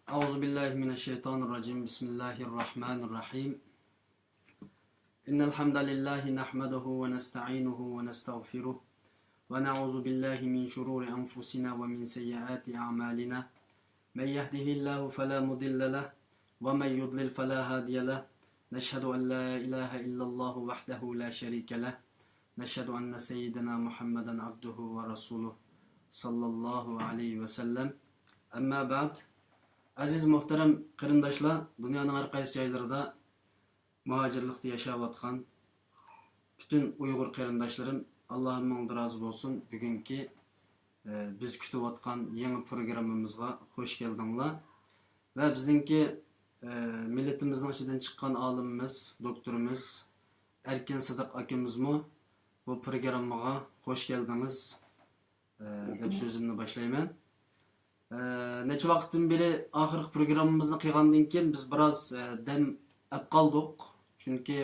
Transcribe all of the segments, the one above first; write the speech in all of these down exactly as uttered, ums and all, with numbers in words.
أعوذ بالله من الشيطان الرجيم. بسم الله الرحمن الرحيم. إن الحمد لله نحمده ونستعينه ونستغفره، ونعوذ بالله من شرور أنفسنا ومن سيئات أعمالنا. من يهده الله فلا مضل له، ومن يضلل فلا هادي له. نشهد أن لا إله إلا الله وحده لا شريك له. نشهد أن سيدنا محمدا عبده ورسوله، صلى الله عليه وسلم. أما بعد. ئەزىز مۆھتەرەم قېرىنداشلار، دۇنيانىڭ ھەر قايسى جايلىرىدا مۇھاجىرلىقتا ياشاۋاتقان پۈتۈن ئۇيغۇر قېرىنداشلىرىم، ئاللاھىم مىڭ رازى بولسۇن. بۈگۈنكى، ئە، بىز كۈتۈۋاتقان يېڭى پروگراممىمىزغا خوش كەلدىڭلار. ۋە بىزنىڭكى، ئە، مىللىتىمىزنىڭ ئىچىدىن چىققان ئالىمىمىز، دوكتورىمىز ئەركىن سىدىق ئاكىمىزمۇ بۇ پروگراممىغا خوش كەلدىڭىز، ئە، دەپ سۆزۈمنى باشلايمەن. ئە، نەچچە ۋاقىتتىن بېرى ئاخىرقى پروگراممىمىزنى قىلغاندىن كېيىن بىز بىراز، ئە، دەم ئەپ قالدۇق. چۈنكى،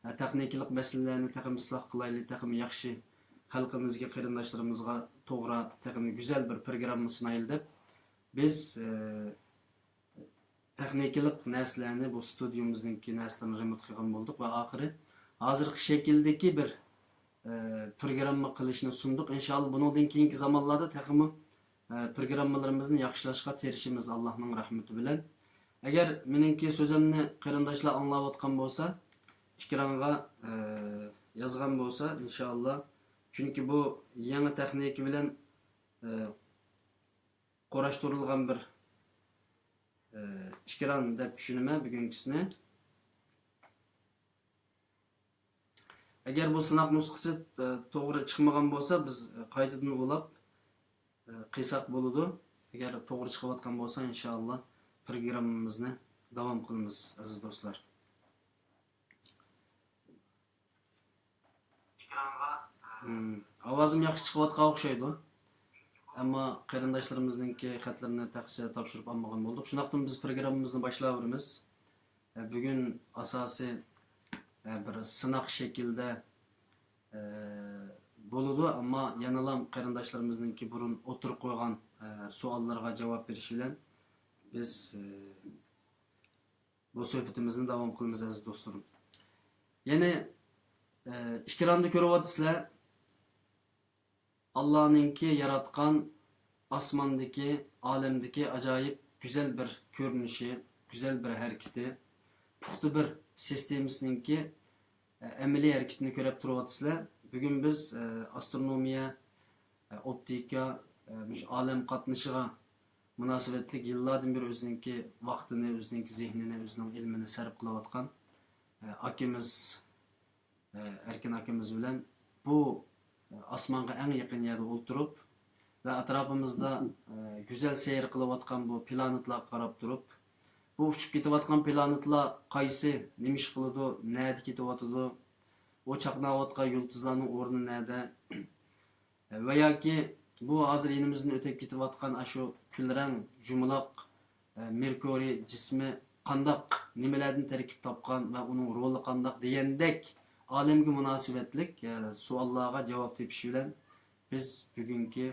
ئە، تېخنىكىلىق مەسىلىلەرنى تېخىمۇ ئىسلاھ قىلايلى، تېخىمۇ ياخشى خەلقىمىزگە، قېرىنداشلىرىمىزغا توغرا، تېخىمۇ گۈزەل بىر پروگرامما سۇنايلى دەپ بىز، ئە، تېخنىكىلىق نەرسىلەرنى، بۇ ستۇدىيومىزنىڭكى نەرسىلىرىنى رېمونت قىلغان بولدۇق ۋە ئاخىرى ھازىرقى شەكىلدىكى بىر، ئە، پروگرامما قىلىشنى سۇندۇق. ئىنشائاللا، بۇنىڭدىن كېيىنكى زامانلاردا تېخىمۇ، ئە، پروگراممىلىرىمىزنى ياخشىلاشقا تىرىشىمىز ئاللاھنىڭ رەھمىتى بىلەن. ئەگەر مېنىڭكى سۆزۈمنى قېرىنداشلار ئاڭلاۋاتقان بولسا، ئېكرانغا، ئە، يازغان بولسا، ئىنشائاللا. چۈنكى بۇ يېڭى تېخنىكا بىلەن، ئە، قۇراشتۇرۇلغان بىر، ئە، ئېكران دەپ چۈشىنىمەن بۈگۈنكىسىنى. ئەگەر بۇ سىناق نۇسخىسى، ئە، توغرا چىقمىغان بولسا، بىز، ئە، قايتىدىن ئۇلاپ، ئە، قىلساق بولىدۇ. ئەگەر توغرا چىقىۋاتقان بولسا، ئىنشائاللا، پروگراممىمىزنى داۋام قىلىمىز، ئەزىز دوستلار. مم، ئاۋازىم ياخشى چىقىۋاتقان ئوخشايدۇ. ئەمما قېرىنداشلىرىمىزنىڭكى خەتلىرىنى تېخىچە تاپشۇرۇپ ئالمىغان بولدۇق. شۇنداقتىمۇ بىز پروگراممىمىزنى باشلاۋېرىمىز. ئە، بۈگۈن ئاساسىي، ئە، بىر سىناق شەكلىدە، ئە، بولىدۇ، ئەمما يەنىلا قېرىنداشلىرىمىزنىڭكى بۇرۇن ئوتتۇرىغا قويغان، ئە، سوئاللىرىغا جاۋاب بېرىش بىلەن بىز، ئە، بۇ سۆھبىتىمىزنى داۋام قىلىمىز، ئەزىز دوستلىرىم. يەنى، ئە، ئېكراندا كۆرۈۋاتىسىلەر، ئاللانىڭكى ياراتقان ئاسماندىكى، ئالەمدىكى ئاجايىپ گۈزەل بىر كۆرۈنۈشى، گۈزەل بىر ھەرىكىتى، پۇختا بىر سىستېمىسىنىڭكى، ئە، ئەمەلىي ھەرىكىتىنى كۆرۈپ تۇرۇۋاتىسىلەر. بۈگۈن بىز، ئە، ئاسترونومىيە، ئە، ئوپتىكا، ئە، مۇشۇ ئالەم قاتنىشىغا مۇناسىۋەتلىك يىللاردىن بېرى ئۆزىنىڭكى ۋاقتىنى، ئۆزىنىڭكى زېھنىنى، ئۆزىنىڭ ئىلمىنى سەرپ قىلىۋاتقان، ئە، ئاكىمىز، ئە، ئەركىن ئاكىمىز بىلەن بۇ، ئە، ئاسمانغا ئەڭ يېقىن يەردە ئولتۇرۇپ ۋە ئەتراپىمىزدا، ئە، گۈزەل سەير قىلىۋاتقان بۇ پلانېتلارغا قاراپ تۇرۇپ، بۇ ئۇچۇپ كېتىۋاتقان پلانېتلار قايسى، نېمە ئىش قىلىدۇ، نەدە كېتىۋاتىدۇ، ئۇ چاقناۋاتقان يۇلتۇزلارنىڭ ئورنى نەدە، ۋە ياكى بۇ ھازىر يېنىمىزدىن ئۆتۈپ كېتىۋاتقان ئاشۇ كۈلرەڭ، جۇمىلاق، ئە، مېركۇرىي جىسمى قانداق، نېمىلەردىن تەركىب تاپقان ۋە ئۇنىڭ رولى قانداق دېگەندەك ئالەمگە مۇناسىۋەتلىك، ئە، سوئاللارغا جاۋاب تېپىش بىلەن بىز بۈگۈنكى،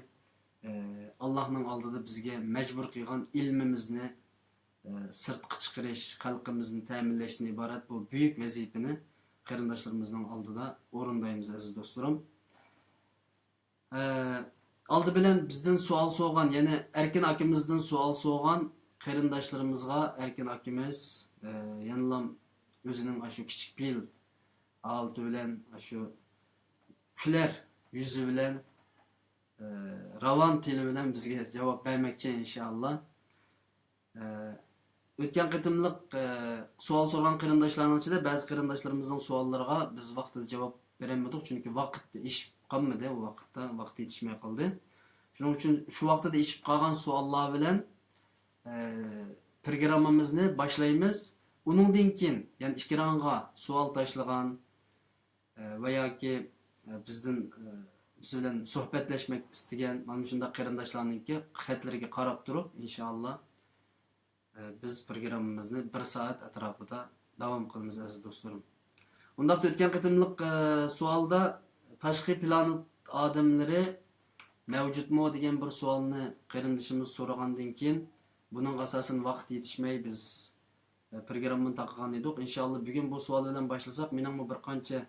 ئە، ئاللاھنىڭ ئالدىدا بىزگە مەجبۇر قىلغان ئىلمىمىزنى، ئە، سىرتقا چىقىرىش، خەلقىمىزنى تەمىنلەشتىن ئىبارەت بۇ بۈيۈك ۋەزىپىنى قېرىنداشلىرىمىزنىڭ ئالدىدا ئورۇندايمىز، ئەزىز دوستلىرىم. ئە، ئالدى بىلەن بىزدىن سوئال سورىغان، يەنى ئەركىن ئاكىمىزدىن سوئال سورىغان قېرىنداشلىرىمىزغا ئەركىن ئاكىمىز، ئە، يەنىلا ئۆزىنىڭ ئاشۇ كىچىك پېئىل ھالىتى بىلەن، ئاشۇ كۈلەر يۈزى بىلەن، ئە، راۋان تىلى بىلەن بىزگە جاۋاب بەرمەكچى، ئىنشائاللا. ئە، ئۆتكەن قېتىملىق، ئە، سوئال سورىغان قېرىنداشلارنىڭ ئىچىدە بەزى قېرىنداشلىرىمىزنىڭ سوئاللىرىغا بىز ۋاقتىدا جاۋاب بېرەلمىدۇق، چۈنكى ۋاقىت ئېشىپ قالمىدى، ئۇ ۋاقىتتا ۋاقىت يېتىشمەي قالدى. شۇنىڭ ئۈچۈن شۇ ۋاقتىدا ئېشىپ قالغان سوئاللار بىلەن، ئە، پروگراممىمىزنى باشلايمىز. ئۇنىڭدىن كېيىن، يەنى ئېكرانغا سوئال تاشلىغان، ئە، ۋە ياكى، ئە، بىزدىن، ئە، بىز بىلەن سۆھبەتلەشمەك ئىستىگەن مانا مۇشۇنداق قېرىنداشلارنىڭكى خەتلىرىگە قاراپ تۇرۇپ، ئىنشائاللا، ئە، بىز پروگراممىمىزنى بىر سائەت ئەتراپىدا داۋام قىلىمىز، ئەزىز دوستلىرىم. ئۇنداقتا ئۆتكەن قېتىملىق، ئە، سوئالدا تاشقى پلانېت ئادەملىرى مەۋجۇتمۇ دېگەن بىر سوئالنى قېرىندىشىمىز سورىغاندىن كېيىن، بۇنىڭغا ئاساسەن ۋاقىت يېتىشمەي بىز، ئە، پروگراممىنى تاقىغان ئىدۇق. ئىنشاللا بۈگۈن بۇ سوئال بىلەن باشلىساق، مېنىڭمۇ بىر قانچە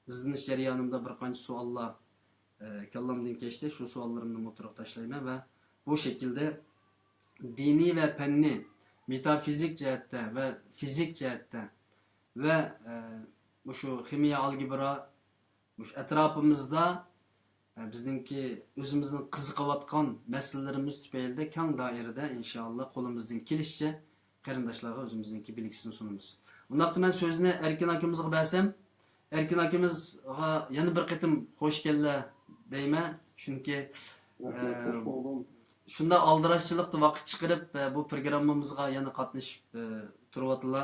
ئىزدىنىش جەريانىمدا بىر قانچە سوئاللار، ئە، كاللامدىن كەچتى. شۇ سوئاللىرىمنى ئوتتۇرىغا تاشلايمەن ۋە بۇ شەكىلدە دىنىي ۋە پەننىي، مېتافىزىك جەھەتتە ۋە فىزىك جەھەتتە ۋە، ئە، مۇشۇ خىمىيە، ئالگېبرا، مۇشۇ ئەتراپىمىزدا، ئە، بىزنىڭكى ئۆزىمىزنىڭ قىزىقىۋاتقان مەسىلىلىرىمىز تۈپەيلىدە كەڭ دائىرىدە ئىنشائاللا قولىمىزدىن كېلىشىچە قېرىنداشلارغا ئۆزىمىزنىڭكى بىلگۈسىنى سۇنىمىز. ئۇنداقتا مەن سۆزنى ئەركىن ئاكىمىزغا بەرسەم، ئەركىن ئاكىمىزغا يەنە بىر قېتىم خوش كەللە دەيمەن، چۈنكى، رەھمەت، ئە، خوش بولدۇم. شۇنداق ئالدىراشچىلىقتا ۋاقىت چىقىرىپ، ئە، بۇ پروگراممىمىزغا يەنە قاتنىشىپ، ئە، تۇرۇۋاتىلا.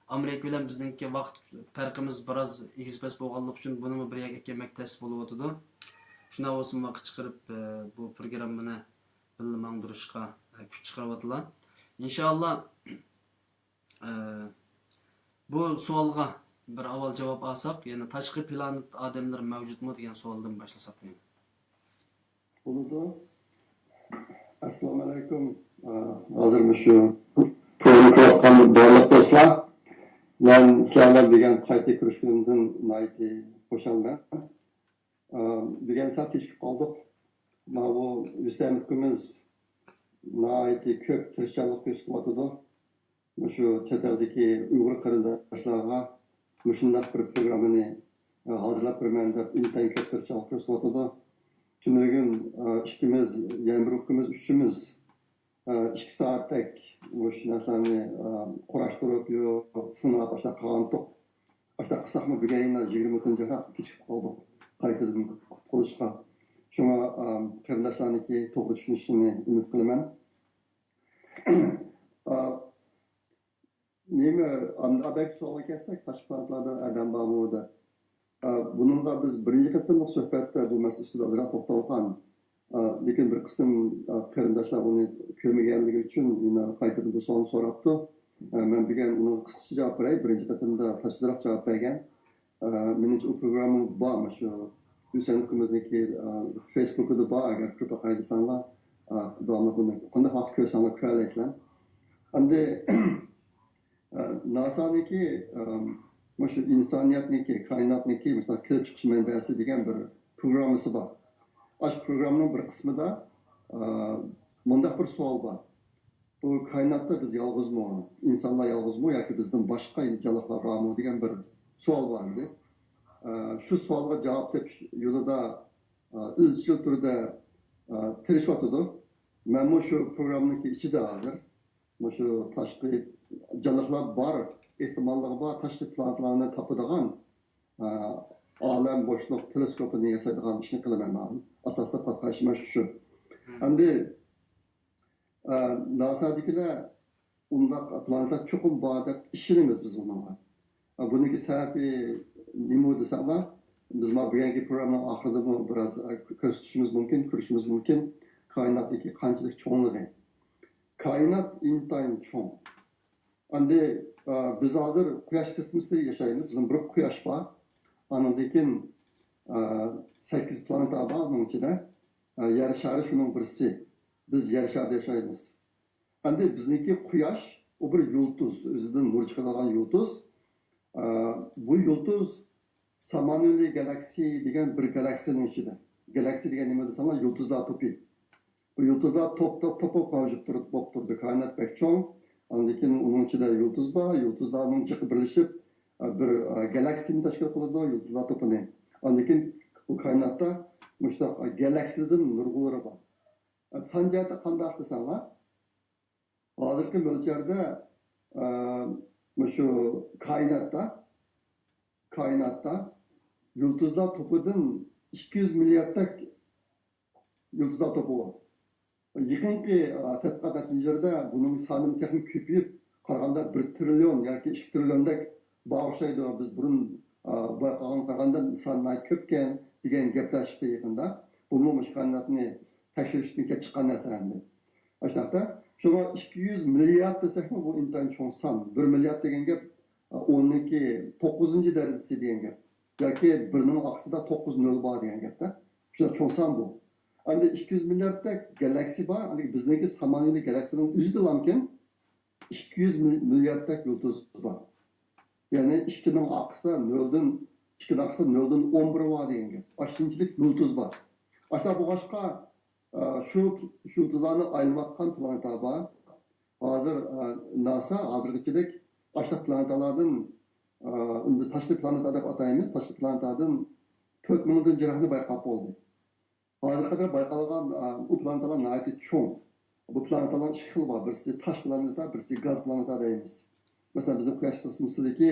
ئامېرىكا بىلەن بىزنىڭكى ۋاقىت پەرقىمىز بىراز ئېگىز-پەس بولغانلىقى ئۈچۈن بۇنىمۇ بىر يەرگە ئەكەلمەك تەس بولۇۋاتىدۇ. شۇنداق بولسىمۇ ۋاقىت چىقىرىپ، ئە، بۇ پروگراممىنى بىللە ماڭدۇرۇشقا، ئە، كۈچ چىقىرىۋاتىلا. ئىنشائاللا، ئە، بۇ سوئالغا بىر ئاۋۋال جاۋاب ئالساق، يەنى تاشقى پلانېت ئادەملىرى مەۋجۇتمۇ دېگەن سوئالدىن باشلىساق دەيمەن. بولىدۇ. ئەسسالامۇئەلەيكۇم. ئا، ھازىر مۇشۇ پروگراممىنى كۆرۈۋاتقان بارلىق دوستلار، مەن سىلەر بىلەن بۈگۈن قايتا كۆرۈشكىنىمدىن ناھايىتى خۇشالمەن. ئا، بۈگۈن سەل كېچىكىپ قالدۇق. ماۋۇ ھۈسەيىن ئۇكىمىز ناھايىتى كۆپ تىرىشچانلىق كۆرسىتىۋاتىدۇ. مۇشۇ چەت ئەلدىكى ئۇيغۇر قېرىنداشلارغا مۇشۇنداق بىر پروگراممىنى، ئە، ھازىرلاپ بېرىمەن دەپ ئىنتايىن كۆپ تىرىشچانلىق كۆرسىتىۋاتىدۇ. تۈنۈگۈن، ئە، ئىككىمىز، يەنە بىر ئۇكىمىز، ئۈچىمىز، ئە، ئىككى سائەتتەك مۇشۇ نەرسىلەرنى، ئە، قۇراشتۇرۇپ، يو-، سىناپ، ئاشۇنداق قىلغانتۇق. ئاشۇنداق قىلساقمۇ، بۈگۈن يەنە يىگىرمە ئوتتۇزىنچى كېچىكىپ قالدۇق. قايتىدىن قۇتقۇزۇشقا. شۇڭا، ئە، قېرىنداشلارنىڭكى توغرا چۈشىنىشىنى ئۈمىد قىلىمەن. ئا، نېمە، ئاندىن بەك سوئالغا كەلسەك، تاشقى پلانېتلاردا ئادەم بارمۇ دەپ. ئا، بۇنىڭغا بىز بىرىنچى قېتىملىق سۆھبەتتە بۇ مەسىلە ئۈستىدە ئازراق توختالغان. ئا، لېكىن بىر قىسىم، ئا، قېرىنداشلار ئۇنى كۆرمىگەنلىكى ئۈچۈن يەنە قايتىدىن بۇ سوئالنى سوراپتۇ. ئا، مەن بۈگۈن ئۇنىڭغا قىسقىچە جاۋاب بېرەي، بىرىنچى قېتىمدا تەپسىلىيراق جاۋاب بەرگەن. ئە، مېنىڭچە ئۇ پروگرامما بار، مۇشۇ ھۈسەن ئۇكىمىزنىڭكى، ئە، فېيسبۇكىدا بار، ئەگەر كىرىپ باقاي دېسەڭلار، ئە، داۋاملىق بۇنى قانداق ۋاقىت كۆرسەڭلار كۆرەلەيسىلەر. ئەمدى، ئە، ناسانىڭكى، ئە، مۇشۇ ئىنسانىيەتنىڭكى، كائىناتنىڭكى مۇشۇنداق كېلىپ چىقىش مەنبەسى دېگەن بىر پروگراممىسى بار. ئاشۇ پروگراممىنىڭ بىر قىسمىدا، ئە، مۇنداق بىر سوئال بار. بۇ كائىناتتا بىز يالغۇزمۇ؟ ئىنسانلار يالغۇزمۇ ياكى بىزدىن باشقا جانلىقلار بارمۇ دېگەن بىر سوئال بار ئىدى. ئە، شۇ سوئالغا جاۋاب تېپىش يولىدا، ئە، ئىزچىل تۈردە، ئە، تىرىشىۋاتىدۇ. مەنمۇ شۇ پروگراممىنىڭكى ئىچىدە ھازىر مۇشۇ تاشقى جانلىقلار بار ئېھتىماللىقى بار تاشقى پلانېتلارنى تاپىدىغان، ئە، ئالەم بوشلۇق تېلېسكوپىنى ياسايدىغان ئىشنى قىلىمەن مەن. ئاساسلىق قاتنىشىم شۇ. ئەمدى ئە، ناسادىكىلەر ئۇنداق پلانېتا چوقۇم بار دەپ ئىشىنىمىز بىز ئۇنىڭغا. ئە، بۇنىڭكى سەۋەبى نېمە دېسەڭلار، بىز مانا بۈگۈنكى پروگراممىنىڭ ئاخىرىدىمۇ بىراز، ئە، كۆرسىتىشىمىز مۇمكىن، كۆرۈشىمىز مۇمكىن، كائىناتتىكى قانچىلىك چوڭلۇقى. كائىنات ئىنتايىن چوڭ. ئەمدى، ئە، بىز ھازىر قۇياش سىستېمىسىدا ياشايمىز. بىزنىڭ بىر قۇياش بار. ئاندىن كېيىن، ئە، سەككىز پلانېتا بار ئۇنىڭ ئىچىدە. ئە، يەر شارى شۇنىڭ بىرسى. بىز يەر شارىدا ياشايمىز. ئەمدى بىزنىڭكى قۇياش، ئۇ بىر يۇلتۇز، ئۆزىدىن نۇر چىقىرىدىغان يۇلتۇز. ئە، بۇ يۇلتۇز سامانۋىلى گالاكسىيە دېگەن بىر گالاكسىيەنىڭ ئىچىدە. گالاكسىيە دېگەن نېمە دېسەڭلار، يۇلتۇزلار توپى. بۇ يۇلتۇزلار توپ، توپ، توپ بولۇپ مەۋجۇت تۇرۇپ، بولۇپ تۇرىدۇ. كائىنات بەك چوڭ. ئاندىن كېيىن ئۇنىڭ ئىچىدە يۇلتۇز بار. يۇلتۇزلارنىڭ جىقى بىرلىشىپ، ئە، بىر، ئە، گالاكسىيەنى تەشكىل قىلىدۇ، يۇلتۇزلار توپىنى. ئاندىن كېيىن بۇ كائىناتتا مۇشۇنداق، ئە، گالاكسىيەدىن نۇرغۇنلىرى بار. سان جەھەتتە قانداق دېسەڭلار، ھازىرقى مۆلچەردە، ئە، مۇشۇ كائىناتتا، كائىناتتا يۇلتۇزلار توپىدىن ئىككى يۈز مىلياردتەك يۇلتۇزلار توپى بار. يېقىنقى، ئە، تەتقىقات نەتىجىلىرىدە بۇنىڭ سانى تېخىمۇ كۆپىيىپ، قارىغاندا بىر تىرىليون ياكى ئىككى تىرىليوندەك بار ئوخشايدۇ. بىز بۇرۇن، ئە، بايقىغانغا قارىغاندا سان ناھايىتى كۆپكەن دېگەن گەپلەر چىقتى يېقىندا. بۇمۇ مۇشۇ كائىناتنى تەكشۈرۈشتىن كېلىپ چىققان نەرسە ئەمدى. ئاشۇنداقتا، شۇڭا ئىككى يۈز مىليارد دېسەكمۇ، بۇ ئىنتايىن چوڭ سان. بىر مىليارد دېگەن گەپ، ئوننىڭكى توققۇزىنچى دەرىجىسى دېگەن گەپ. ياكى بىرنىڭ ئارقىسىدا توققۇز نۆل بار دېگەن گەپتە. شۇنداق چوڭ سان بۇ. ئەمدى ئىككى يۈز مىلياردتەك گالاكسىيە بار، ئەمدى بىزنىڭكى سامانىيىۋى گالاكسىيەنىڭ ئۆزىدىلامكەن ئىككى يۈز مىلياردتەك يۇلتۇز بار. يەنى ئىككىنىڭ ئارقىسىدا نۆلدىن، ئىككىنىڭ ئارقىسىدا نۆلدىن ئون بىر بار دېگەن گەپ. ئاشۇنچىلىك يۇلتۇز بار. ئاشۇنداق بولغاچقا، ئە، شۇ، شۇ يۇلتۇزلارنى ئايلىنىۋاتقان پلانېتا بار. ھازىر، ئە، ناسا ھازىرغىچىلىك ئاشۇنداق پلانېتالاردىن، ئە، ئۇنى بىز تاشقى پلانېتا دەپ ئاتايمىز، تاشقى پلانېتادىن تۆت مىڭدىن جىراقنى بايقاپ بولدى. ھازىرغا قەدەر بايقالغان، ئە، ئۇ پلانېتالار ناھايىتى چوڭ. بۇ پلانېتالارنىڭ ئىككى خىلى بار، بىرسى تاش پلانېتا، بىرسى گاز پلانېتا دەيمىز. مەسىلەن، بىزنىڭ قۇياش سىستېمىسىدىكى،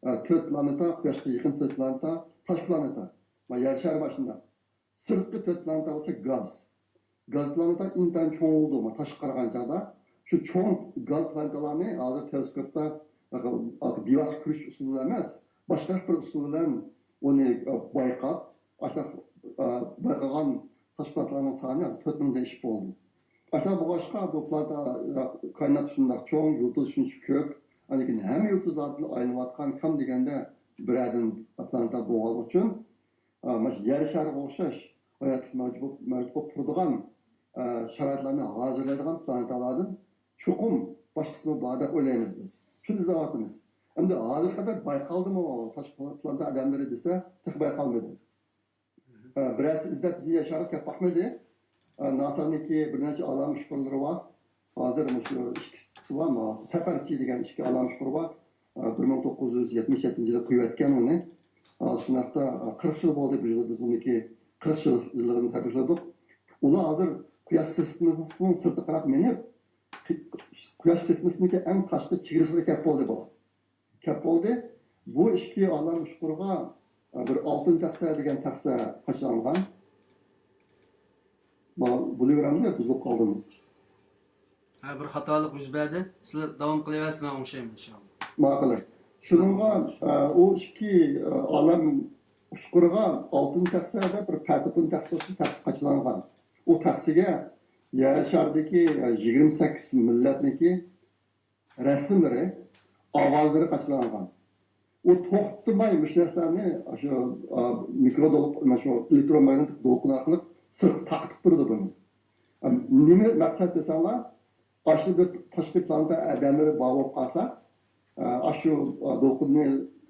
ئە، تۆت پلانېتا، قۇياشقا يېقىن تۆت پلانېتا، تاش پلانېتا. مانا يەر شارى مانا شۇنداق. سىرتقى تۆت پلانېتا بولسا گاز. گاز پلانېتا ئىنتايىن چوڭ بولىدۇ، مانا تاشقا قارىغان چاغدا. شۇ چوڭ گاز پلانېتالارنى ھازىر تېلېسكوپتا بىۋاسىتە كۆرۈش ئۇسۇلى ئەمەس، باشقا بىر ئۇسۇل بىلەن ئۇنى، ئە، بايقاپ، ئاشۇنداق، ئە، بايقىغان تاش پلانېتالارنىڭ سانى ھازىر تۆت مىڭدىن ئېشىپ بولدى. ئاشۇنداق بولغاچقا، بۇ پلانېتا، ئە، كائىنات شۇنداق چوڭ، يۇلتۇز شۇنچە كۆپ، لېكىن ھەممە يۇلتۇزلاردىن ئايلىنىۋاتقان كام دېگەندە بىرەردىن پلانېتا بولغانلىقى ئۈچۈن، ئا، مانا شۇ يەر شارىغا ئوخشاش ھاياتلىق مەۋجۇت بولۇپ، مەۋجۇت بولۇپ تۇرىدىغان، ئا، شارائىتلارنى ھازىرلايدىغان پلانېتالاردىن چوقۇم باشقىسىمۇ بار دەپ ئويلايمىز بىز. شۇنى ئىزدەۋاتىمىز. ئەمدى ھازىرغا قەدەر بايقالدىمۇ تاشقى پلانېتا ئادەملىرى دېسە، تېخى بايقالمىدى. ئا، بىرەرسى ئىزدەپ بىزنى يەر شارىغا كەپ باقمىدى. ئا، ناسانىڭكى بىر نەچچە ئالام ئۇچقۇرلىرى بار. ھازىر مۇشۇ ئىككىسى بار، مانا سەپەرچى دېگەن ئىككى ئالام ئۇچقۇرى بار. ئە، بىر مىڭ توققۇز يۈز يەتمىش يەتتىنچى يىلى قويۇۋەتكەن ئۇنى. ھازىر شۇنداقتا، ئە، قىرىق يىل بولدى بۇ يىل بىز ئۇنىڭكى قىرىق يىللىقىنى تەبرىكلىدۇق. ئۇلار ھازىر قۇياش سىستېمىسىنىڭ سىرتىغا قاراپ مېڭىپ، قۇياش سىستېمىسىنىڭكى ئەڭ تاشقى چېگرىسىغا كەپ بولدى بۇلار. كەپ بولدى. بۇ ئىككى ئالام ئۇچقۇرغا، ئە، بىر ئالتۇن تەخسە دېگەن تەخسە قاچىلانغان. ما-، بولۇۋېرەمدۇ، بۇزۇلۇپ قالدىمۇ؟ ھە، بىر خاتالىق يۈز بەردى. سىلەر داۋام قىلىۋەرسىلەر، مەن ئوڭشايمەن ئىنشاللا. ماقۇل. شۇنىڭغا، ئە، ئۇ ئىككى، ئە، ئالەم ئۇچقۇرىغا ئالتۇن تەخسە دەپ بىر پەتىپۇن تەخسە، تەخسە قاچىلانغان. ئۇ تەخسىگە يەر شارىدىكى، ئە، يىگىرمە سەككىز مىللەتنىڭكى رەسىملىرى، ئاۋازلىرى قاچىلانغان. ئۇ توختىماي مۇشۇ نەرسىلەرنى شۇ، ئا، مىكرو دول-، مانا شۇ ئېلېكتروماگنىت دولقۇن ئارقىلىق سىرتقا تارقىتىپ تۇرىدۇ بۇنى. ئا، نېمە مەقسەت دېسەڭلار، ئاشۇ بىر تاشقى پلانېتا ئادەملىرى بار بولۇپ قالسا، ئا، ئاشۇ، ئا، دولقۇننى،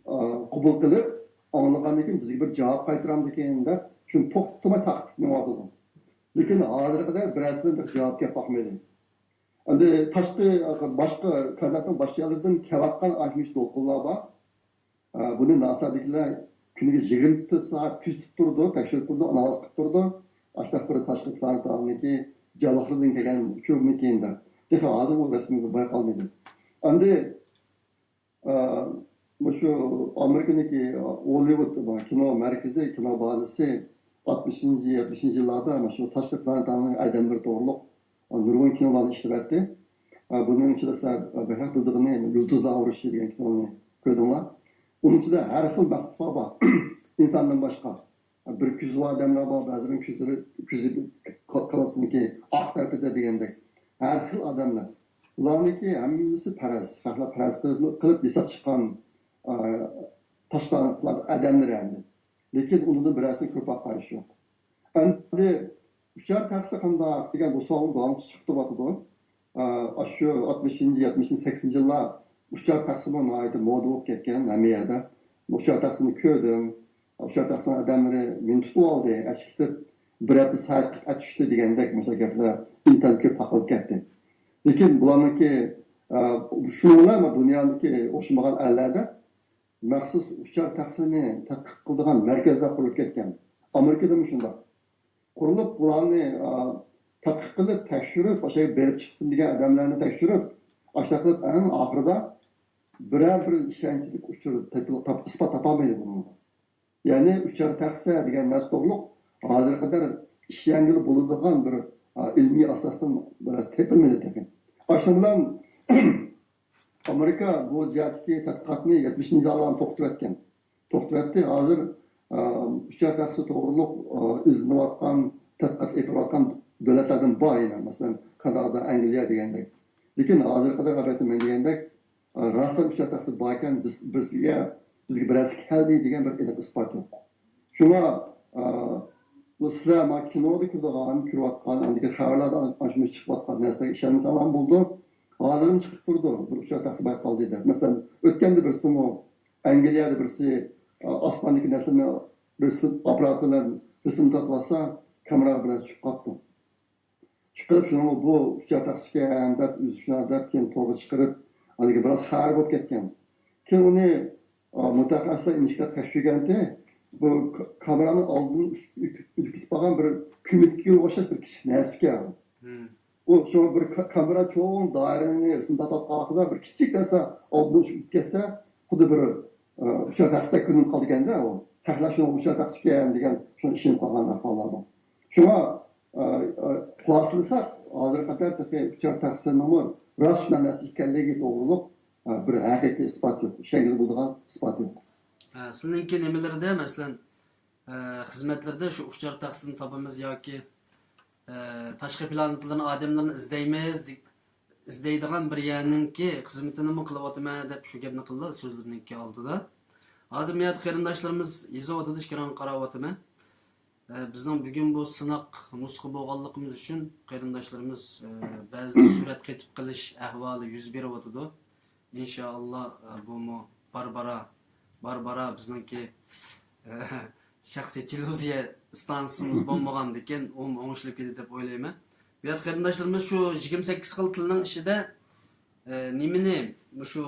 ئا، قوبۇل قىلىپ ئاڭلىغاندىن كېيىن بىزگە بىر جاۋاب قايتۇرامدىكىن دەپ شۇنى توختىماي تارقىتىپ مېڭىۋاتىدۇ. لېكىن ھازىرغا قەدەر بىرەرسىدىن بىر جاۋاب كەپ باقمىدى. ئەمدى تاشقى، باشقا كائىناتنىڭ باشقا يەرلىرىدىن كېلىۋاتقان ئاشۇ دولقۇنلار بار. ئە، بۇنى ناسادىكىلەر كۈنىگە يىگىرمە تۆت سائەت كۆزىتىپ تۇرىدۇ، تەكشۈرۈپ تۇرىدۇ، ئانالىز قىلىپ تۇرىدۇ. ئاشۇنداق بىر تاشقى پلانېتانىڭكى جانلىقلىرىدىن كەلگەن ئۇچۇرمىكىن دەپ. تېخى ھازىر ئۇ رەسمىي بايقالمىدى. ئەمدى، ئە، مۇشۇ ئامېرىكىنىڭكى ھوللىۋۇد كىنو مەركىزى، كىنو بازىسى ئاتمىشىنچى، يەتمىشىنچى يىللاردا مۇشۇ تاشقى پلانېتانىڭ ئادەملىرى توغرۇلۇق نۇرغۇن كىنولارنى ئىشلىۋەتتى. ئە، بۇنىڭ ئىچىدە سىلەر بەكرەك بىلىدىغىنى يۇلتۇزلار ئۇرۇشى دېگەن كىنونى كۆردۈڭلار. ئۇنىڭ ئىچىدە ھەر خىل مەخلۇقلار بار. ئىنساندىن باشقا. بىر كۆزى بار ئادەملەر بار، بەزىلىرىنىڭ كۆزلىرى، كۆزى كاللىسىنىڭكى ئارقا تەرىپىدە دېگەندەك. ھەر خىل ئادەملەر. بۇلارنىڭكى ھەممىسى پەرەز. خەقلەر پەرەز قىلىپ، قىلىپ ياساپ چىققان، ئە، تاشقى ئادەملىرى ئەمدى. لېكىن ئۇنىڭدىن بىرەرسىنى كۆرۈپ باققان ئىش يوق. ئەمدى ئۇچار تەخسە قانداق دېگەن بۇ سوئالنىڭ داۋاملىق چىقىپ تۇرۇۋاتىدۇ. ئە، ئاشۇ ئاتمىشىنچى، يەتمىشىنچى، سەكسىنىنچى يىللار ئۇچار تەخسىمۇ ناھايىتى مودا بولۇپ كەتكەن ھەممە يەردە. ئۇچار تەخسىنى كۆردۈم. ئۇچار تەخسىنىڭ ئادەملىرى مېنى تۇتۇۋالدى، ئەچىقىپ كېتىپ، بىر ھەپتە سائەت قەت چۈشتى دېگەندەك مۇشۇنداق گەپلەر ئىنتايىن كۆپ تارقىلىپ كەتتى. لېكىن بۇلارنىڭكى، ئە، شۇنىڭ بىلەن دۇنيادىكى ئوخشىمىغان ئەللەردە مەخسۇس ئۇچار تەخسىنى تەتقىق قىلىدىغان مەركەزلەر قۇرۇلۇپ كەتكەن. ئامېرىكىدىمۇ شۇنداق. قۇرۇلۇپ، بۇلارنى، ئا، تەتقىق قىلىپ، تەكشۈرۈپ، ئاشۇ يەرگە بېرىپ چىقتىم دېگەن ئادەملەرنى تەكشۈرۈپ، ئاشۇنداق قىلىپ، ئەڭ ئاخىرىدا بىرەر بىر ئىشەنچلىك ئۇچۇر تېپىل-، تاپ-، ئىسپات تاپالمىدى بۇنىڭغا. يەنى ئۇچار تەخسە دېگەن نەرسە توغرۇلۇق ھازىرغا قەدەر ئىشەنگىلى بولىدىغان بىر، ئا، ئىلمىي ئاساستىن بىر نەرسە تېپىلمىدى تېخى. ئاشۇنىڭ بىلەن ئامېرىكا بۇ جەھەتتىكى تەتقىقاتنى يەتمىشىنچى يىللاردا توختىتىۋەتكەن. توختىۋەتتى. ھازىر، ئا، ئۇچار تەخسە توغرۇلۇق، ئا، ئىزدىنىۋاتقان، تەتقىقات ئېلىپ بېرىۋاتقان دۆلەتلەردىن بار يەنە. مەسىلەن، كانادا، ئەنگلىيە دېگەندەك. لېكىن ھازىرغا قەدەر، ئەلۋەتتە، مەن دېگەندەك، ئا، راستلا ئۇچار تەخسە باركەن، بىز، بىزگە، بىزگە بىرەرسى كەلدى دېگەن بىر ئېنىق ئىسپات يوق. شۇڭا، ئا، بۇ سىلەر مانا كىنودا كۆرىدىغان، كۆرۈۋاتقان، ئاندىكى خەۋەرلەردە ئاشۇ چىقىۋاتقان نەرسىلەرگە ئىشەنمىسەڭلار بولىدۇ. ھازىرمۇ چىقىپ تۇرىدۇ، بىر ئۇچار تەخسە بايقالدى دەپ. مەسىلەن، ئۆتكەندە بىرسىمۇ ئەنگلىيەدە بىرسى، ئا، ئاسماندىكى نەرسىلەرنى بىرسى ئاپپارات بىلەن رەسىم تارتىۋاتسا، كامېرا بىلەن چۈشۈپ قاپتۇ. چىقىپ، شۇنىڭغا بۇ ئۇچار تەخسىكەن دەپ، ئۆزى شۇنداق دەپ، كېيىن تورغا چىقىرىپ، ھالىگە بىراز خەۋەر بولۇپ كەتكەن. كېيىن ئۇنى، ئا، مۇتەخەسسىسلەر ئىنچىكىلەپ تەكشۈرگەنتى، بۇ ك-، كامېرانىڭ ئالدىدىن ئۈش-، ئۆتۈپ، ئۆتۈپ كېتىپ قالغان بىر كۆمۈچكىگە ئوخشاش بىر كىچىك نەرسىكەن. ئۇ شۇڭا بىر كا-، كامېرا چوڭ دائىرىنى رەسىم تارتىۋاتقان ۋاقتىدا بىر كىچىك نەرسە ئالدىدىن ئۇچۇپ كەتسە، خۇددى بىر، ئا، ئۇچار تەخسىدەك كۆرۈنۈپ قالىدىكەن-دە ئۇ. خەقلەر شۇنىڭغا ئۇچار تەخسىكەن دېگەن، شۇنى ئىشىنىپ قالغان ئەھۋاللار بار. شۇڭا، ئا، ئا، خۇلاسىلىساق، ھازىرغا قەدەر تېخى ئۇچار تەخسىنىڭمۇ راست شۇنداق نەرسە ئىكەنلىكى توغرۇلۇق، ئا، بىر ھەقىقىي ئىسپات يوق، ئىشەنگىلى بولىدىغان ئىسپات يوق. ھە، سىلىنىڭكى نېمىلىرىدە، مەسىلەن، ئە، خىزمەتلىرىدە شۇ ئۇچار تەخسىنى تاپىمىز ياكى، ئە، تاشقى پلانېتىلارنىڭ ئادەملىرىنى ئىزدەيمىز، دېگ-، ئىزدەيدىغان بىر يەرنىڭكى خىزمىتىنىمۇ قىلىۋاتىمەن دەپ شۇ گەپنى قىلدى سۆزلىرىنىڭكى ئالدىدا. ھازىر مېيات قېرىنداشلىرىمىز يېزىۋاتىدۇ، ئېكرانغا قاراۋاتىمەن. ئە، بىزنىڭ بۈگۈن بۇ سىناق نۇسخا بولغانلىقىمىز ئۈچۈن قېرىنداشلىرىمىز، ئە، بەزىدە سۈرەت قېتىپ قېلىش ئەھۋالى يۈز بېرىۋاتىدۇ. ئىنشائاللا، ئە، بۇمۇ بارا-بارا، بارا-بارا بىزنىڭكى، ئە، شەخسىي تېلېۋىزىيە ئىستانسىمىز بولمىغاندىكىن، ئۇمۇ ئوڭشىلىپ كېتىدۇ دەپ ئويلايمەن. بۇ يەردە قېرىنداشلىرىمىز شۇ يىگىرمە سەككىز خىل تىلنىڭ ئىچىدە، ئە، نېمىنى، مۇشۇ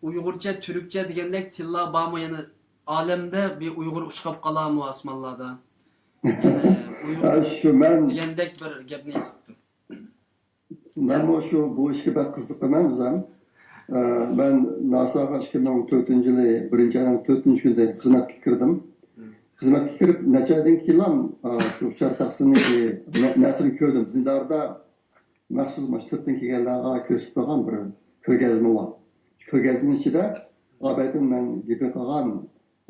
ئۇيغۇرچە، تۈركچە دېگەندەك تىللار بارمۇ؟ يەنە ئالەمدە بىر ئۇيغۇر ئۇچراپ قالارمۇ ئاسمانلاردا؟ يەنە ئۇيغۇر ھە، شۇ مەن دېگەندەك بىر گەپنى ئېسىتتىم. مەنمۇ شۇ، بۇ ئىشقا بەك قىزىقىمەن ئۆزۈم. ئە، مەن ناساغا ئىككى مىڭ تۆتىنچى يىلى بىرىنچى ئاينىڭ تۆتىنچى كۈنىدە خىزمەتكە كىردىم. خىزمەتكە كىرىپ نەچچە ئايدىن كېيىنلا، ئە، شۇ ئۇچار تەخسىنىڭكى نە-، نەرسىنى كۆردۈم. بىزنىڭ ئىدارىدا مەخسۇس مانا سىرتتىن كەلگەنلەرگە كۆرسىتىدىغان بىر كۆرگەزمە بار. شۇ كۆرگەزمىنىڭ ئىچىدە ئابەتتىن مەن گېپى قىلغان،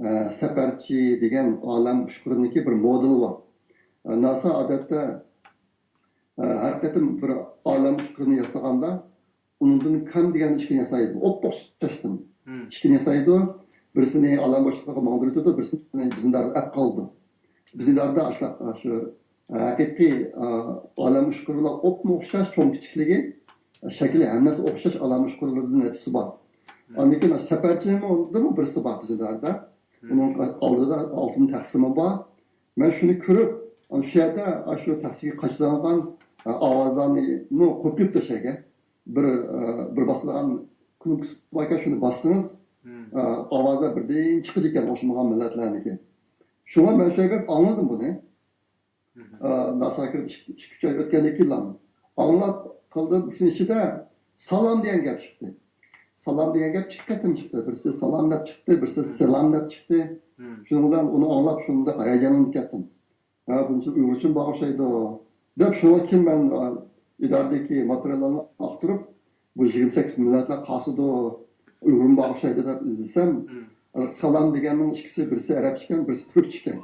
ئە، سەپەرچى دېگەن ئالەم ئۇچقۇرىنىڭكى بىر مودېلى بار. ئە، ناسا ئادەتتە، ئە، ھەر قېتىم بىر ئالەم ئۇچقۇرىنى ياسىغاندا، ئۇنىڭدىن كام دېگەن ئىككىنى ياسايدۇ. ئوپئوخشاشتىن ئىككىنى ياسايدۇ. بىرسىنى ئالەم بوشلۇقىغا ماڭدۇرۇۋېتىدۇ، بىرسىنى بىزنىڭ ئىدارىدا ئەپ قالىدۇ. بىزنىڭ ئىدارىدا ئاشۇنداق، ئاشۇ ھەقىقىي، ئا، ئالەم ئۇچقۇرلار ئوپمۇ ئوخشاش چوڭ كىچىكلىكى، شەكلى ھەممىسى ئوخشاش ئالەم ئۇچقۇرلىرىدىن نەچچىسى بار. ئاندىن كېيىن سەپەرچىنىڭمۇ بىرسى بار بىزنىڭ ئىدارىدا. ئۇنىڭ ئالدىدا ئالتۇن تەخسىمۇ بار. مەن شۇنى كۆرۈپ، ئاشۇ يەردە ئاشۇ تەخسىگە قاچىلانغان، ئا، ئاۋازلارنى قوپۇپ تاشلايدىكەن. بىر، ئا، بىر باسىدىغان كنوپكىسى باركەن، شۇنى باسسىڭىز، ئا، ئاۋازلار بىردىن چىقىدىكەن ئوخشىمىغان مىللەتلەرنىكى. شۇڭا مەن شۇ يەردە ئاڭلىدىم بۇنى. ئا، ناسا كىرىپ ئىككى، ئىككى، ئۈچ ئاي ئۆتكەندىن كېيىنلا ئاڭلاپ قالدىم. شۇنىڭ ئىچىدە سالام دېگەن گەپ چىقتى. سالام دېگەن گەپ ئىككى قېتىم چىقتى. بىرسى سالام دەپ چىقتى، بىرسى سېلام دەپ چىقتى. شۇنىڭ بىلەن ئۇنى ئاڭلاپ شۇنداق ھاياجانلىنىپ كەتتىم. ھە، بۇنىڭ ئۈچۈن ئۇيغۇرچىمۇ بار ئوخشايدۇ دەپ، شۇنىڭ كېيىن مەن، ئا، ئىدارىدىكى ماتېرىياللارنى ئاختۇرۇپ، بۇ يىگىرمە سەككىز مىللەتلەر قالسىدۇ، ئۇيغۇرمۇ بار ئوخشايدۇ دەپ ئىزدىسەم، سالام دېگەننىڭ ئىككىسى، بىرسى ئەرەبچە ئىكەن، بىرسى تۈركچە ئىكەن.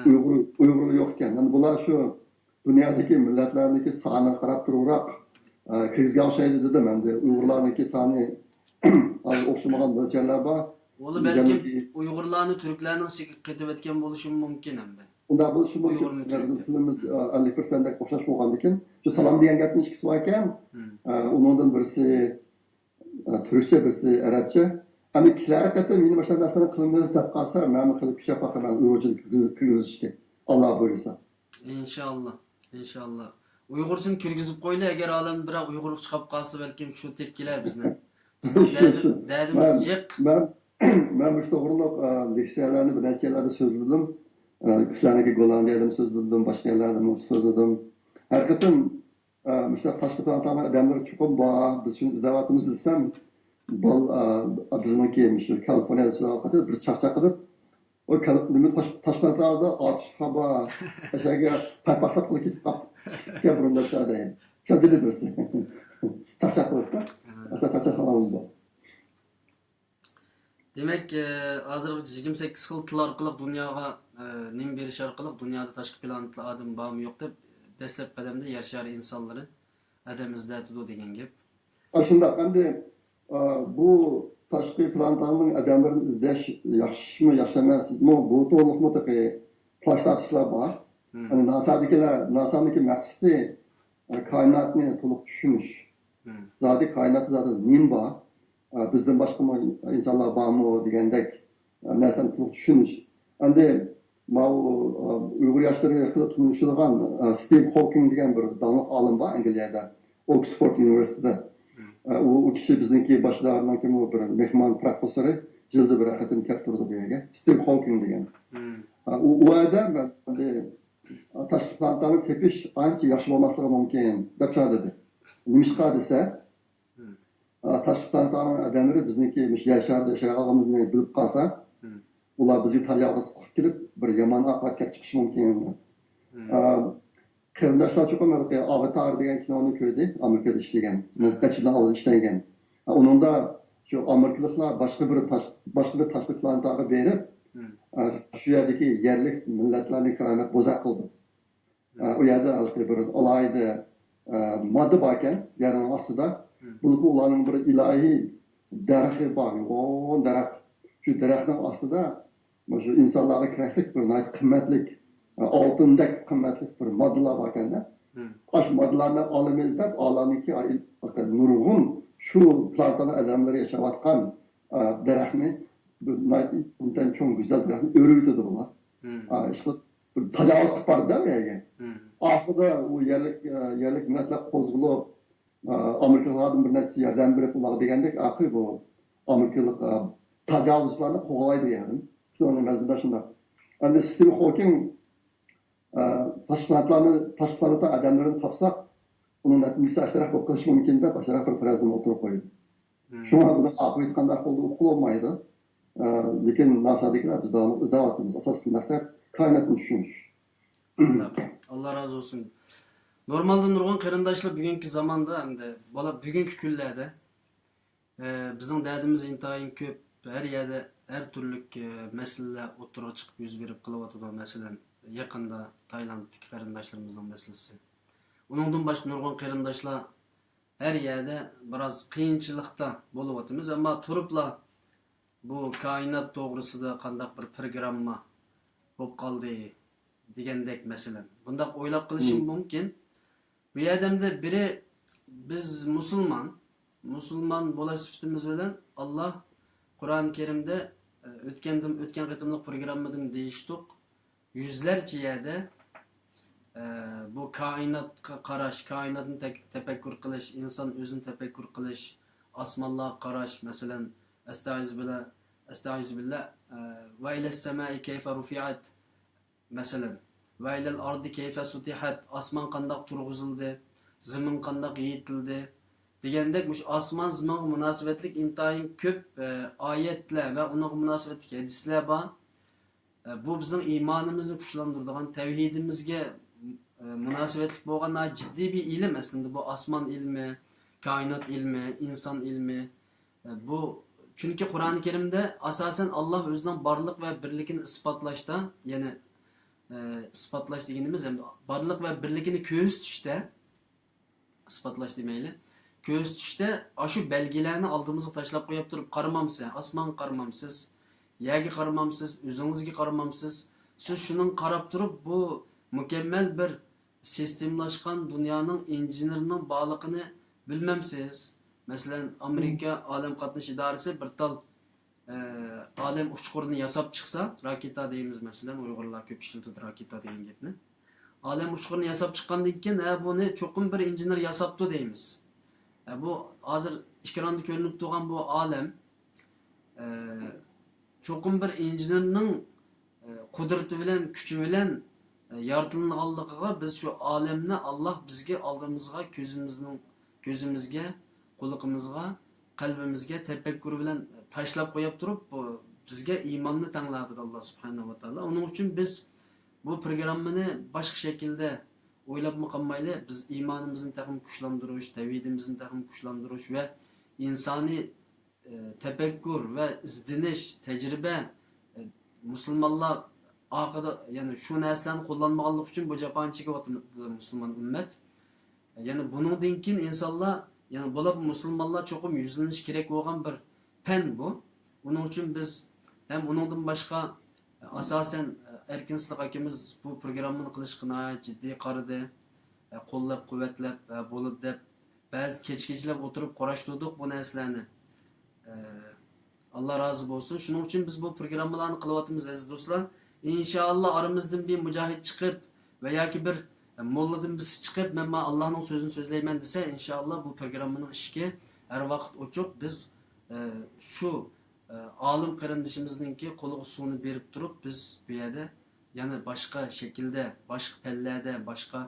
ئۇيغۇر، ئۇيغۇرلار يوق ئىكەن. يەنى بۇلار شۇ دۇنيادىكى مىللەتلەرنىڭكى سانىغا قاراپ تۇرۇۋراق، ئە، كىرگۈزگەن ئوخشايدۇ دېدىم ئەمدى. ئۇيغۇرلارنىڭكى سانى ئوخشىمىغان مۆلچەرلەر بار. ئۇلار بەلكىم ئۇيغۇرلارنى تۈركلەرنىڭ ئىچىگە قېتىۋەتكەن بولۇشىمۇ مۇمكىن ئەمدى. ئۇنداق بولۇشى مۇمكىن. ئۇيغۇرمۇ بىزنىڭ تىلىمىز، ئە، ئەللىك پىرسەنتتەك ئوخشاش بولغاندىكىن، شۇ سالام دېگەن گەپنىڭ ئىككىسى باركەن، ئە، ئۇنىڭدىن بىرسى، ئە، تۈركچە، بىرسى ئەرەبچە. ئەمدى كېلەر قېتىم يەنە مۇشۇنداق نەرسىلەرنى قىلىمىز دەپ قالسا، مەنمۇ خېلى كۈچەپ باقىمەن ئۇيغۇرچىنى كىرگۈزۈشكە، ئاللا بۇيرۇسا. ئىنشاللا، ئىنشاللا. ئۇيغۇرچىنى كىرگۈزۈپ قويلى، ئەگەر ئالەمدە بىرەر ئۇيغۇر ئۇچراپ قالسا، بەلكىم شۇ تېپكىلەر بىزنى. بىزنىڭ دەردىم-، دەردىمىز جىق. مەن، مەن مۇشۇ توغرۇلۇق، ئە، لېكسىيەلەرنى بىر نەچچە يەرلەردە سۆزلىدىم. ئە، سىلەرنىڭكى گوللاندىيەدىمۇ سۆزلىدىم، باشقا يەرلەردىمۇ سۆزلىدىم. ھەر قېتىم، ئە، مۇشۇنداق تاشقى پلانېتانىڭ ئادەملىرى چوقۇم بار، بىز شۇنى ئىزدەۋاتىمىز دېسەم، بال-، ئە، بىزنىڭكى مۇشۇ كالىفورنىيەدە سۆزلەۋاتقان بىر چاقچاق قىلىپ، ئۇ كەل-، نېمە تاش-، تاشقى پلانېتادا ئاتۇشلۇقلار بار، ئەشەگە پايپاق ساتقىلى كېتىپ قاپتۇ. كەل بۇرۇن دەپ دەيدۇ. شۇ دېدى بىرسى. چاقچاق قىلىپتۇ. ھە. ئەسلى چاقچاق قىلغان بولدى. دېمەك، ئە، ھازىرغىچە يىگىرمە سەككىز خىل تىل ئارقىلىق دۇنياغا، ئە، نېمە بېرىش ئارقىلىق دۇنيادا تاشقى پلانېتىلار ئادەم بارمۇ يوق دەپ دەسلەپكى قەدەمدە يەر شارى ئىنسانلىرى ئادەم ئىزدەتىدۇ دېگەن گەپ. ئاشۇنداق. ئەمدى، ئە، بۇ تاشقى پلانېتانىڭ ئادەملىرىنى ئىزدەش ياخشىمۇ، ياخشى ئەمەسمۇ، بۇ توغرىلىقمۇ تېخى تالاش تارتىشلار بار. يەنى ناسادىكىلەر، ناسانىڭكى مەقسىتى، ئە، كائىناتنى تولۇق چۈشىنىش. زادى كائىناتتا زادى نېمە بار؟ ئە، بىزدىن باشقىمۇ ئىنسانلار بارمۇ دېگەندەك، ئە، نەرسىنى تولۇق چۈشىنىش. ئەمدى ماۋۇ، ئە، ئۇيغۇر ياشلىرى خېلى تونۇشىدىغان، ئە، ستىۋ خوكىڭ دېگەن بىر داڭلىق ئالىم بار ئەنگلىيەدە، ئوكسفورد ئۇنىۋېرسىتېتىدا. ئە، ئۇ، ئۇ كىشى بىزنىڭكى باشلارنىڭكىمۇ بىر مېھمان پروفېسسورى، يىلدا بىر قېتىم كەپ تۇرىدۇ بۇ يەرگە. ستىۋ خوكىڭ دېگەن. ئە، ئۇ، ئۇ يەردە مەن ئەمدى تاشقى پلانېتانى تېپىش ئانچە ياخشى بولماسلىقى مۇمكىن، دەپ چاغلىدى. نېمىشقا دېسە، تاشقى پلانېتانىڭ ئادەملىرى بىزنىڭكى مۇشۇ يەر شارىدا ياشايدىغانلىقىمىزنى بىلىپ قالسا، ئۇلار بىزگە تاجاۋۇز قىلىپ كېلىپ، بىر يامان ئاقىۋەت كېلىپ چىقىشى مۇمكىن. ئە، قېرىنداشلار چوقۇم ھېلىقى ئاۋاتار دېگەن كىنونى كۆردى، ئامېرىكىدا ئىشلىگەن، نەچچە يىلدىن ئالدىن ئىشلەنگەن. ئۇنىڭدا شۇ ئامېرىكىلىقلار باشقا بىر تاش-، باشقا بىر تاشقى پلانېتاغا بېرىپ، ئە، شۇ يەردىكى يەرلىك مىللەتلەرنى كارامەت بوزەك قىلدى. ئە، ئۇ يەردە ھېلىقى بىر ئالاھىدە، ئە، ماددا باركەن يەرنىڭ ئاستىدا. بولۇپمۇ ئۇلارنىڭ بىر ئىلاھىي دەرىخى بار، يوغان دەرەخ. شۇ دەرەخنىڭ ئاستىدا مۇشۇ ئىنسانلارغا كېرەكلىك بىر ناھايىتى قىممەتلىك، ئە، ئالتۇندەك قىممەتلىك بىر ماددىلار باركەندە. ئاشۇ ماددىلارنى ئالىمىز دەپ، ئالارنىڭكى نۇرغۇن شۇ پلانېتانىڭ ئادەملىرى ياشاۋاتقان، ئە، دەرەخنى، بىر ناھايىتى ئىنتايىن چوڭ گۈزەل دەرەخنى ئۆرۈۋېتىدۇ بۇلار. ئە، ئىشقىلىپ بىر تاجاۋۇز قىلىپ بارىدۇ ئۇ يەرگە. ئاخىرىدا ئۇ يەرلىك، ئە، يەرلىك مىللەتلەر قوزغىلىپ، ئە، ئامېرىكىلىقلاردىن بىر نەچچىسى ياردەم بېرىپ ئۇلارغا دېگەندەك، ئاخىرى بۇ ئامېرىكىلىق، ئە، تاجاۋۇزچىلارنى قوغلايدۇ يەردىن. شۇنىڭ مەزمۇنىدا شۇنداق. ئەمدى ستىۋ خوكىڭ، ئە، تاشقى پلانېتلارنى، تاشقى پلانېتا ئادەملىرىنى تاپساق، ئۇنىڭ نەتىجىسى ئاشۇنداق بولۇپ قېلىشى مۇمكىن دەپ، ئاشۇنداق بىر پەرەزنى ئوتتۇرىغا قويدى. شۇڭا بۇنىڭ ئاقىۋىتى قانداق بولىدۇ ئۇققىلى بولمايدۇ. ئە، لېكىن ناسادىكىلەر بىز داۋاملىق ئىزدەۋاتىمىز. ئاساسلىق مەقسەت كائىناتنى چۈشىنىش. ئاللا رازى بولسۇن. نورمالدا نۇرغۇن قېرىنداشلار بۈگۈنكى زاماندا ئەمدى بالا بۈگۈنكى كۈنلەردە، ئە، بىزنىڭ دەردىمىز ئىنتايىن كۆپ. ھەر يەردە ھەر تۈرلۈك، ئە، مەسىلىلەر ئوتتۇرىغا چىقىپ يۈز بېرىپ قېلىۋاتىدۇ. مەسىلەن، يېقىندا تايلاندتىكى قېرىنداشلىرىمىزنىڭ مەسىلىسى. ئۇنىڭدىن باشقا نۇرغۇن قېرىنداشلار ھەر يەردە بىراز قىيىنچىلىقتا بولۇۋاتىمىز، ئەمما تۇرۇپلا بۇ كائىنات توغرىسىدا قانداق بىر پروگرامما بولۇپ قالدى دېگەندەك مەسىلەن. بۇنداق ئويلاپ قېلىشىمۇ مۇمكىن. بۇ يەردە ئەمدى بىرى بىز مۇسۇلمان، مۇسۇلمان بولاش سۈپىتىمىز بىلەن ئاللا قۇرئان كەرىمدە، ئۆتكەندىن، ئۆتكەن قېتىملىق پروگراممىدىمۇ دېيىشتۇق، يۈزلەرچە يەردە، ئە، بۇ كائىناتقا قاراش، كائىناتنى تەك-، تەپەككۇر قىلىش، ئىنسان ئۆزىنى تەپەككۇر قىلىش، ئاسمانلارغا قاراش، مەسىلەن، ئەستەئىزۇبىللا، ئەستەئىزۇبىللا، ئە، ۋە ئىلەس سەمائى كەيفە رۇفىئەت، مەسىلەن، ۋە ئىلەل ئەردى كەيفە سۇتىھەت، ئاسمان قانداق تۇرغۇزۇلدى، زېمىن قانداق يېيىتىلدى دېگەندەك، مۇشۇ ئاسمان زېمىنغا مۇناسىۋەتلىك ئىنتايىن كۆپ، ئە، ئايەتلەر ۋە ئۇنىڭغا مۇناسىۋەتلىك ھەدىسلەر بار. ئە، بۇ بىزنىڭ ئىمانىمىزنى كۈچلەندۈرىدىغان، تەۋھىدىمىزگە، ئە، مۇناسىۋەتلىك بولغان ناھايىتى جىددىي بىر ئىلىم ئەسلىندە. بۇ ئاسمان ئىلمى، كائىنات ئىلمى، ئىنسان ئىلمى. ئە، بۇ، چۈنكى قۇرئان كەرىمدە ئاساسەن ئاللا ئۆزىنىڭ بارلىق ۋە بىرلىكىنى ئىسپاتلاشتا، يەنى، ئە، ئىسپاتلاش دېگىنىمىز، يەنى بارلىق ۋە بىرلىكىنى كۆرسىتىشتە، ئىسپاتلاش دېمەيلى. كۆرسىتىشتە ئاشۇ بەلگىلەرنى ئالدىمىزغا تاشلاپ قويۇپ تۇرۇپ، قارىمامسىز، ئاسمانغا قارىمامسىز، يەرگە قارىمامسىز، ئۆزىڭىزگە قارىمامسىز. سىز شۇنىڭغا قاراپ تۇرۇپ، بۇ مۇكەممەل بىر سىستېمىلاشقان دۇنيانىڭ ئىنژېنېرىنىڭ بارلىقىنى بىلمەمسىز؟ مەسىلەن، ئامېرىكا ئالەم قاتنىشى ئىدارىسى بىر تال ئالەم ئۇچقۇرىنى ياساپ چىقسا، راكېتا دەيمىز مەسىلەن، ئۇيغۇرلار كۆپ ئىشلىتىدۇ راكېتا دېگەن گەپنى. ئالەم ئۇچقۇرىنى ياساپ چىققاندىن كېيىن، ھە، بۇنى چوقۇم بىر ئىنژېنېر ياساپتۇ دەيمىز. ھە، بۇ ھازىر ئېكراندا كۆرۈنۈپ تۇرغان بۇ ئالەم، ئە، چوقۇم بىر ئىنژېنېرنىڭ، ئە، قۇدرىتى بىلەن، كۈچى بىلەن، ئە، يارىتىلغانلىقىغا بىز شۇ ئالەمنى ئاللا بىزگە ئالدىمىزغا كۆزىمىزنىڭ، كۆزىمىزگە، قۇلىقىمىزغا، قەلبىمىزگە تەپەككۇر بىلەن تاشلاپ قويۇپ تۇرۇپ، بۇ بىزگە ئىماننى تەڭلەۋاتىدۇ ئاللا سۇبھانەھۇ ۋە تائالا. ئۇنىڭ ئۈچۈن بىز بۇ پروگراممىنى باشقا شەكىلدە ئويلاپمۇ قالمايلى، بىز ئىمانىمىزنى تېخىمۇ كۈچلەندۈرۈش، تەۋھىدىمىزنى تېخىمۇ كۈچلەندۈرۈش ۋە ئىنسانىي، ئە، تەپەككۇر ۋە ئىزدىنىش، تەجرىبە، ئە، مۇسۇلمانلار ئارقىدا، يەنى شۇ نەرسىلەرنى قوللانمىغانلىقى ئۈچۈن بۇ جاپانى چېكىۋاتىدۇ مۇسۇلمان ئۈممەت. يەنى بۇنىڭدىن كېيىن ئىنسانلار، يەنى بولۇپمۇ مۇسۇلمانلار چوقۇم يۈزلىنىشى كېرەك بولغان بىر پەن بۇ. ئۇنىڭ ئۈچۈن بىز ھەم ئۇنىڭدىن باشقا، ئاساسەن، ئەركىن سىدىق ئاكىمىز بۇ پروگراممىنى قىلىشقا ناھايىتى جىددىي قارىدى. ئە، قوللاپ-قۇۋۋەتلەپ، ئە، بولىدۇ دەپ، بەزى كېچە-كېچىلەپ ئولتۇرۇپ قۇراشتۇردۇق بۇ نەرسىلەرنى. ئە، ئاللا رازى بولسۇن. شۇنىڭ ئۈچۈن بىز بۇ پروگراممىلارنى قىلىۋاتىمىز، ئەزىز دوستلار. ئىنشائاللا، ئارىمىزدىن بىر مۇجاھىد چىقىپ ۋە ياكى بىر، ئە، موللىدىن بىرسى چىقىپ، مەن مانا ئاللانىڭ سۆزىنى سۆزلەيمەن دېسە، ئىنشائاللا، بۇ پروگراممىنىڭ ئىشىكى ھەر ۋاقىت ئوچۇق. بىز، ئە، شۇ ئالىم قېرىندىشىمىزنىڭكى قولىغا سۇنى بېرىپ تۇرۇپ، بىز بۇ يەردە يەنە باشقا شەكىلدە، باشقا پەنلەردە، باشقا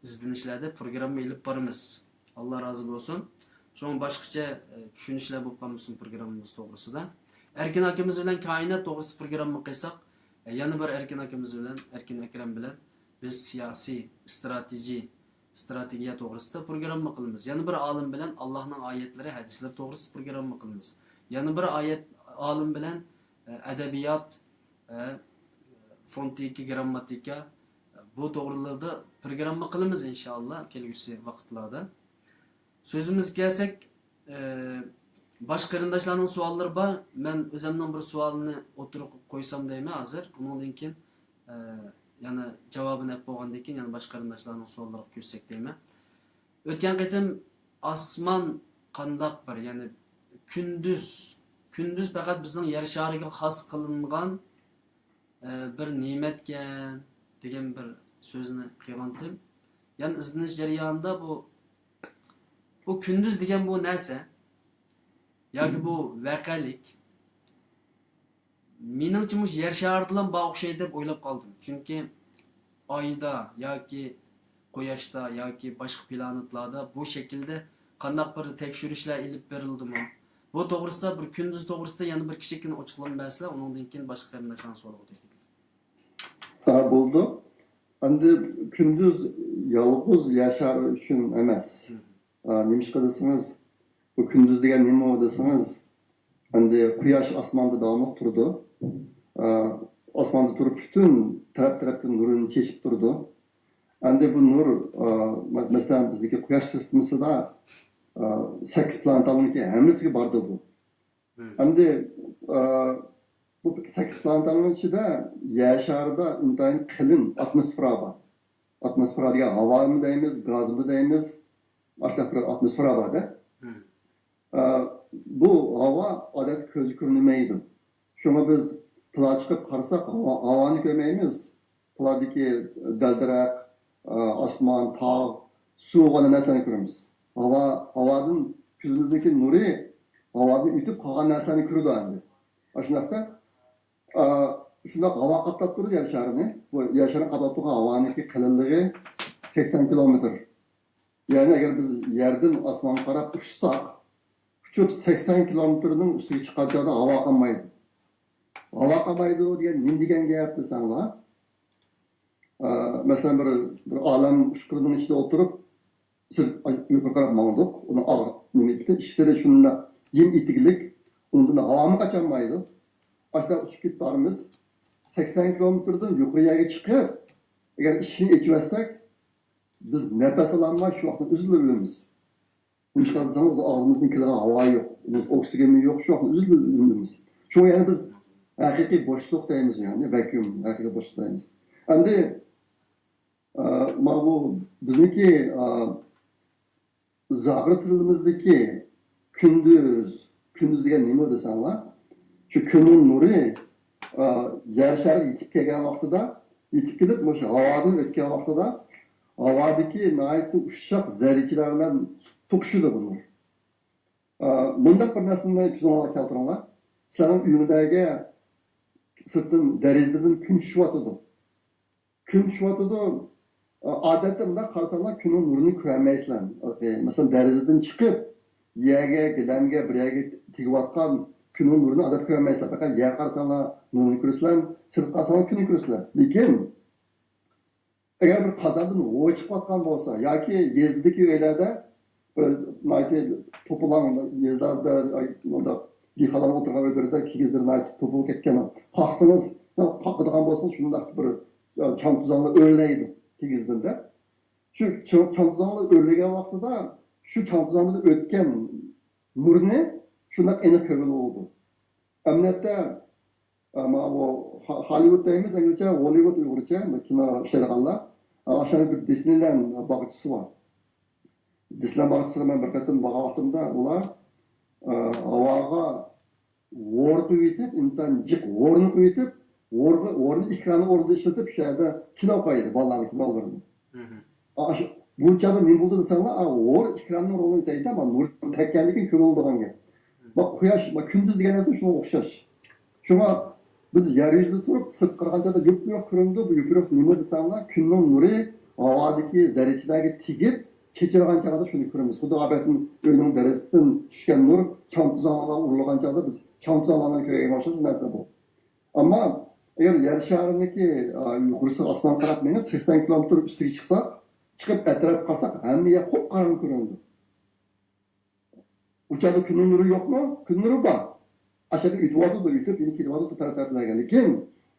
ئىزدىنىشلەردە پروگرامما ئېلىپ بارىمىز. ئاللا رازى بولسۇن. شۇڭا باشقىچە، ئە، چۈشىنىشلەر بولۇپ قالمىسۇن پروگراممىمىز توغرىسىدا. ئەركىن ئاكىمىز بىلەن كائىنات توغرىسىدا پروگرامما قىلساق، ئە، يەنە بىر ئەركىن ئاكىمىز بىلەن، ئەركىن ئەكرەم بىلەن بىز سىياسىي، ئىستراتېگىي، ئىستراتېگىيە توغرىسىدا پروگرامما قىلىمىز. يەنە بىر ئالىم بىلەن ئاللاھنىڭ ئايەتلىرى، ھەدىسلىرى توغرىسىدا پروگرامما قىلىمىز. يەنە بىر ئايەت، ئالىم بىلەن، ئە، ئەدەبىيات، ئە، فونېتىكا، گىرامماتىكا، بۇ توغرىلاردا پروگرامما قىلىمىز ئىنشائاللا كەلگۈسى ۋاقىتلاردا. سۆزىمىزگە كەلسەك، ئە، باشقا قېرىنداشلارنىڭ سوئاللىرى بار. مەن ئۆزۈمنىڭ بىر سوئالىنى ئوتتۇرىغا قويسام دەيمەن ھازىر. ئۇنىڭدىن كېيىن، ئە، يەنە جاۋابىنى ئەپ بولغاندىن كېيىن يەنە باشقا قېرىنداشلارنىڭ سوئاللىرىغا كۆچسەك دەيمەن. ئۆتكەن قېتىم ئاسمان قانداق بىر، يەنى كۈندۈز، كۈندۈز پەقەت بىزنىڭ يەر شارىغا خاس قىلىنغان، ئە، بىر نېمەتكەن دېگەن بىر سۆزنى قىلغانتىم. يەنى ئىزدىنىش جەريانىدا بۇ، بۇ كۈندۈز دېگەن بۇ نەرسە ياكى بۇ ۋەقەلىك مېنىڭچە مۇشۇ يەر شارىدىلا بار ئوخشايدۇ دەپ ئويلاپ قالدىم. چۈنكى ئايدا ياكى قۇياشتا ياكى باشقا پلانېتلاردا بۇ شەكىلدە قانداق بىر تەكشۈرۈشلەر ئېلىپ بېرىلدىمۇ؟ بۇ توغرىسىدا بىر كۈندۈز توغرىسىدا يەنە بىر كىچىككىنە ئوچۇقلىما بەرسىلەر، ئۇنىڭدىن كېيىن باشقا قېرىنداشلارنىڭ سوئالىغا ئۆتەي. ھە، بولىدۇ. ئەمدى كۈندۈز يالغۇز يەر شارى ئۈچۈن ئەمەس. ئا، نېمىشقا دېسىڭىز، بۇ كۈندۈز دېگەن نېمە دېسىڭىز، ئەمدى قۇياش ئاسماندا داۋاملىق تۇرىدۇ. ئا، ئاسماندا تۇرۇپ پۈتۈن تەرەپ-تەرەپتىن نۇرىنى چېچىپ تۇرىدۇ. ئەمدى بۇ نۇر، ئا، مە-، مەسىلەن، بىزنىڭكى قۇياش سىستېمىسىدا، ئا، سەككىز پلانېتالارنىڭكى ھەممىسىگە باردۇ بۇ. ئەمدى، ئا، بۇ سەككىز پلانېتالارنىڭ ئىچىدە يەر شارىدا ئىنتايىن قېلىن ئاتموسفېرا بار. ئاتموسفېرا دېگەن ھاۋامۇ دەيمىز، گازمۇ دەيمىز، ئاشۇنداق بىر ئاتموسفېرا بار-دە. ئا، بۇ ھاۋا ئادەتتە كۆزگە كۆرۈنمەيدۇ. شۇڭا بىز پىلانى چىقىپ قارىساق، ھاۋا، ھاۋانى كۆرمەيمىز. پىلاندىكى دەل-دەرەخ، ئا، ئاسمان، تاغ، سۇ، ئانا نەرسىلەرنى كۆرىمىز. ھاۋا، ھاۋادىن كۆزىمىزدىكى نۇرى ھاۋادىن ئۆتۈپ قالغان نەرسىلەرنى كۆرىدۇ ئەمدى. ئاشۇنداقتا، ئا، شۇنداق ھاۋا قاپلاپ تۇرىدۇ يەر شارىنى. بۇ يەر شارىنى قاپلاپ تۇرغان ھاۋانىڭكى قېلىنلىقى سەكسەن كىلومېتىر. يەنى ئەگەر بىز يەردىن ئاسمانغا قاراپ ئۇچساق، ئۇچۇپ سەكسەن كىلومېتىرنىڭ ئۈستىگە چىققان چاغدا ھاۋا قالمايدۇ. ھاۋا قالمايدۇ دېگەن نېمە دېگەن گەپ دېسەڭلار، ئە، مەسىلەن، بىر، بىر ئالەم ئۇچقۇرىنىڭ ئىچىدە ئولتۇرۇپ، سىز يۇقىرى قاراپ ماڭدۇق. ئۇنىڭ ئاغ-، نېمە، پۈتۈن ئىشىكلىرى شۇنداق يىم ئېتىكلىك، ئۇنىڭدىن ھاۋامۇ قاچالمايدۇ. ئاشۇنداق ئۇچۇپ كېتىپ بارىمىز. سەكسەن كىلومېتىردىن يۇقىرى يەرگە چىقىپ، ئەگەر ئىشىكنى ئېچىۋەتسەك، بىز نەپەس ئالالماي شۇ ۋاقىتتا ئۈزۈلۈپ ئۆلىمىز. نېمىشقا دېسەڭ، بىز ئاغزىمىزدىن كېلىدىغان ھاۋا يوق، ئوكسىگېنمۇ يوق، شۇ ۋاقىتتا ئۈزۈلۈپ ئۆلىمىز. شۇڭا يەنى بىز ھەقىقىي بوشلۇق دەيمىز، يەنى ۋەكيۇم، ھەقىقىي بوشلۇق دەيمىز. ئەمدى، ئە، مانا بۇ بىزنىڭكى، ئە، زاغرا تىلىمىزدىكى كۈندۈز، كۈندۈز دېگەن نېمە دېسەڭلار، شۇ كۈننىڭ نۇرى، ئا، يەر شارىغا يېتىپ كەلگەن ۋاقتىدا، يېتىپ كېلىپ، مۇشۇ ھاۋادىن ئۆتكەن ۋاقتىدا، ھاۋادىكى ناھايىتى ئۇششاق زەررىچىلەر بىلەن توقۇشىدۇ بۇ نۇر. ئا، مۇنداق بىر نەرسىنى كۆزۈڭلارغا كەلتۈرۈڭلار. سىلەرنىڭ ئۆيۈڭلارغا سىرتتىن، دېرىزىدىن كۈن چۈشۈۋاتىدۇ. كۈن چۈشۈۋاتىدۇ. ئادەتتە مۇنداق قارىساڭلار، كۈننىڭ نۇرىنى كۆرەلمەيسىلەر. مەسىلەن، دېرىزىدىن چىقىپ، يەرگە، گىلەمگە، بىر يەرگە تېگىۋاتقان كۈننىڭ نۇرىنى ئادەتتە كۆرەلمەيسىلەر. پەقەت يەرگە قارىساڭلار نۇرنى كۆرىسىلەر، سىرتقا قارىساڭلار كۈننى كۆرىسىلەر. لېكىن، ئەگەر بىر قازاندىن ھوۋا چىقىۋاتقان بولسا ياكى يېزىدىكى ئۆيلەردە بىر ناھايىتى توپىلاڭ يېزىلاردا، مۇنداق دېھقانلارنىڭ ئولتۇرغان ئۆيلىرىدە كىگىزلىرى ناھايىتى توپىلىپ كەتكەن. قاقسىڭىز، قاقىدىغان بولسا شۇنداق بىر چام-توزانلار ئۆرلەيدۇ كىگىزدىن-دە. شۇ چام-، چام-توزانلار ئۆرلىگەن ۋاقتىدا شۇ چام-توزاندىن ئۆتكەن نۇرنى شۇنداق ئېنىق كۆرگىلى بولىدۇ. ئەمەلىيەتتە، ئەمما ئۇ ھا-، ھاللىۋۇد دەيمىز ئىنگلىزچە، ھوللىۋۇد ئۇيغۇرچە، بۇ كىنو ئىشلەيدىغانلار. ئاشۇنىڭ بىر دىسنېيلەند باغچىسى بار. دىسنېيلەند باغچىسىغا مەن بىر قېتىم بارغان ۋاقتىمدا ئۇلار، ئە، ھاۋاغا ھور قويۇۋېتىپ، ئىنتايىن جىق ھورنى قويۇۋېتىپ، ھورغا، ھورنى ئېكراننىڭ ئورنىدا ئىشلىتىپ، شۇ يەردە كىنو قويدى، بالىلارنىڭ كىنولىرىنى. ئا، شۇ، بۇ چاغدا نېمە بولدى دېسەڭلار، ئا، ھور ئېكراننىڭ رولىنى ئۆتەيدۇ، ئەمما نۇر تەگكەندىن كېيىن كۆرۈلىدىغان گەپ. بۇ قۇياش، بۇ كۈندۈز دېگەن نەرسە شۇنىڭغا ئوخشاش. شۇڭا بىز يەر يۈزىدە تۇرۇپ، سىرتقا قارىغان چاغدا يوپيورۇق كۆرۈنىدۇ. بۇ يوپيورۇق نېمە دېسەڭلار، كۈننىڭ نۇرى ھاۋادىكى زەررىچىلەرگە تېگىپ، چېچىرغان چاغدا شۇنى كۆرىمىز. خۇددى ئادەتتىن ئۆينىڭ دېرىزىسىدىن چۈشكەن نۇر چام توزانلارغا ئۇرۇلغان چاغدا بىز چام توزانلارنى كۆرگەنگە ئوخشاش نەرسە بۇ. ئەمما ئەگەر يەر شارىنىڭكى، ئا، يۇقىرىسىغا ئاسمانغا قاراپ مېڭىپ، سەكسەن كىلومېتىر ئۈستىگە چىقساق، چىقىپ ئەتراپقا قارىساق، ھەممە يەر قۇپقاراڭغۇ كۆرۈنىدۇ. ئۇ چاغدا كۈننىڭ نۇرى يوقمۇ؟ كۈن نۇرى بار. ئاشۇ يەردە ئۆتۈۋاتىدۇ، ئۆتۈپ، يەنە كېتىۋاتىدۇ تەرەپ-تەرەپلەرگە. لېكىن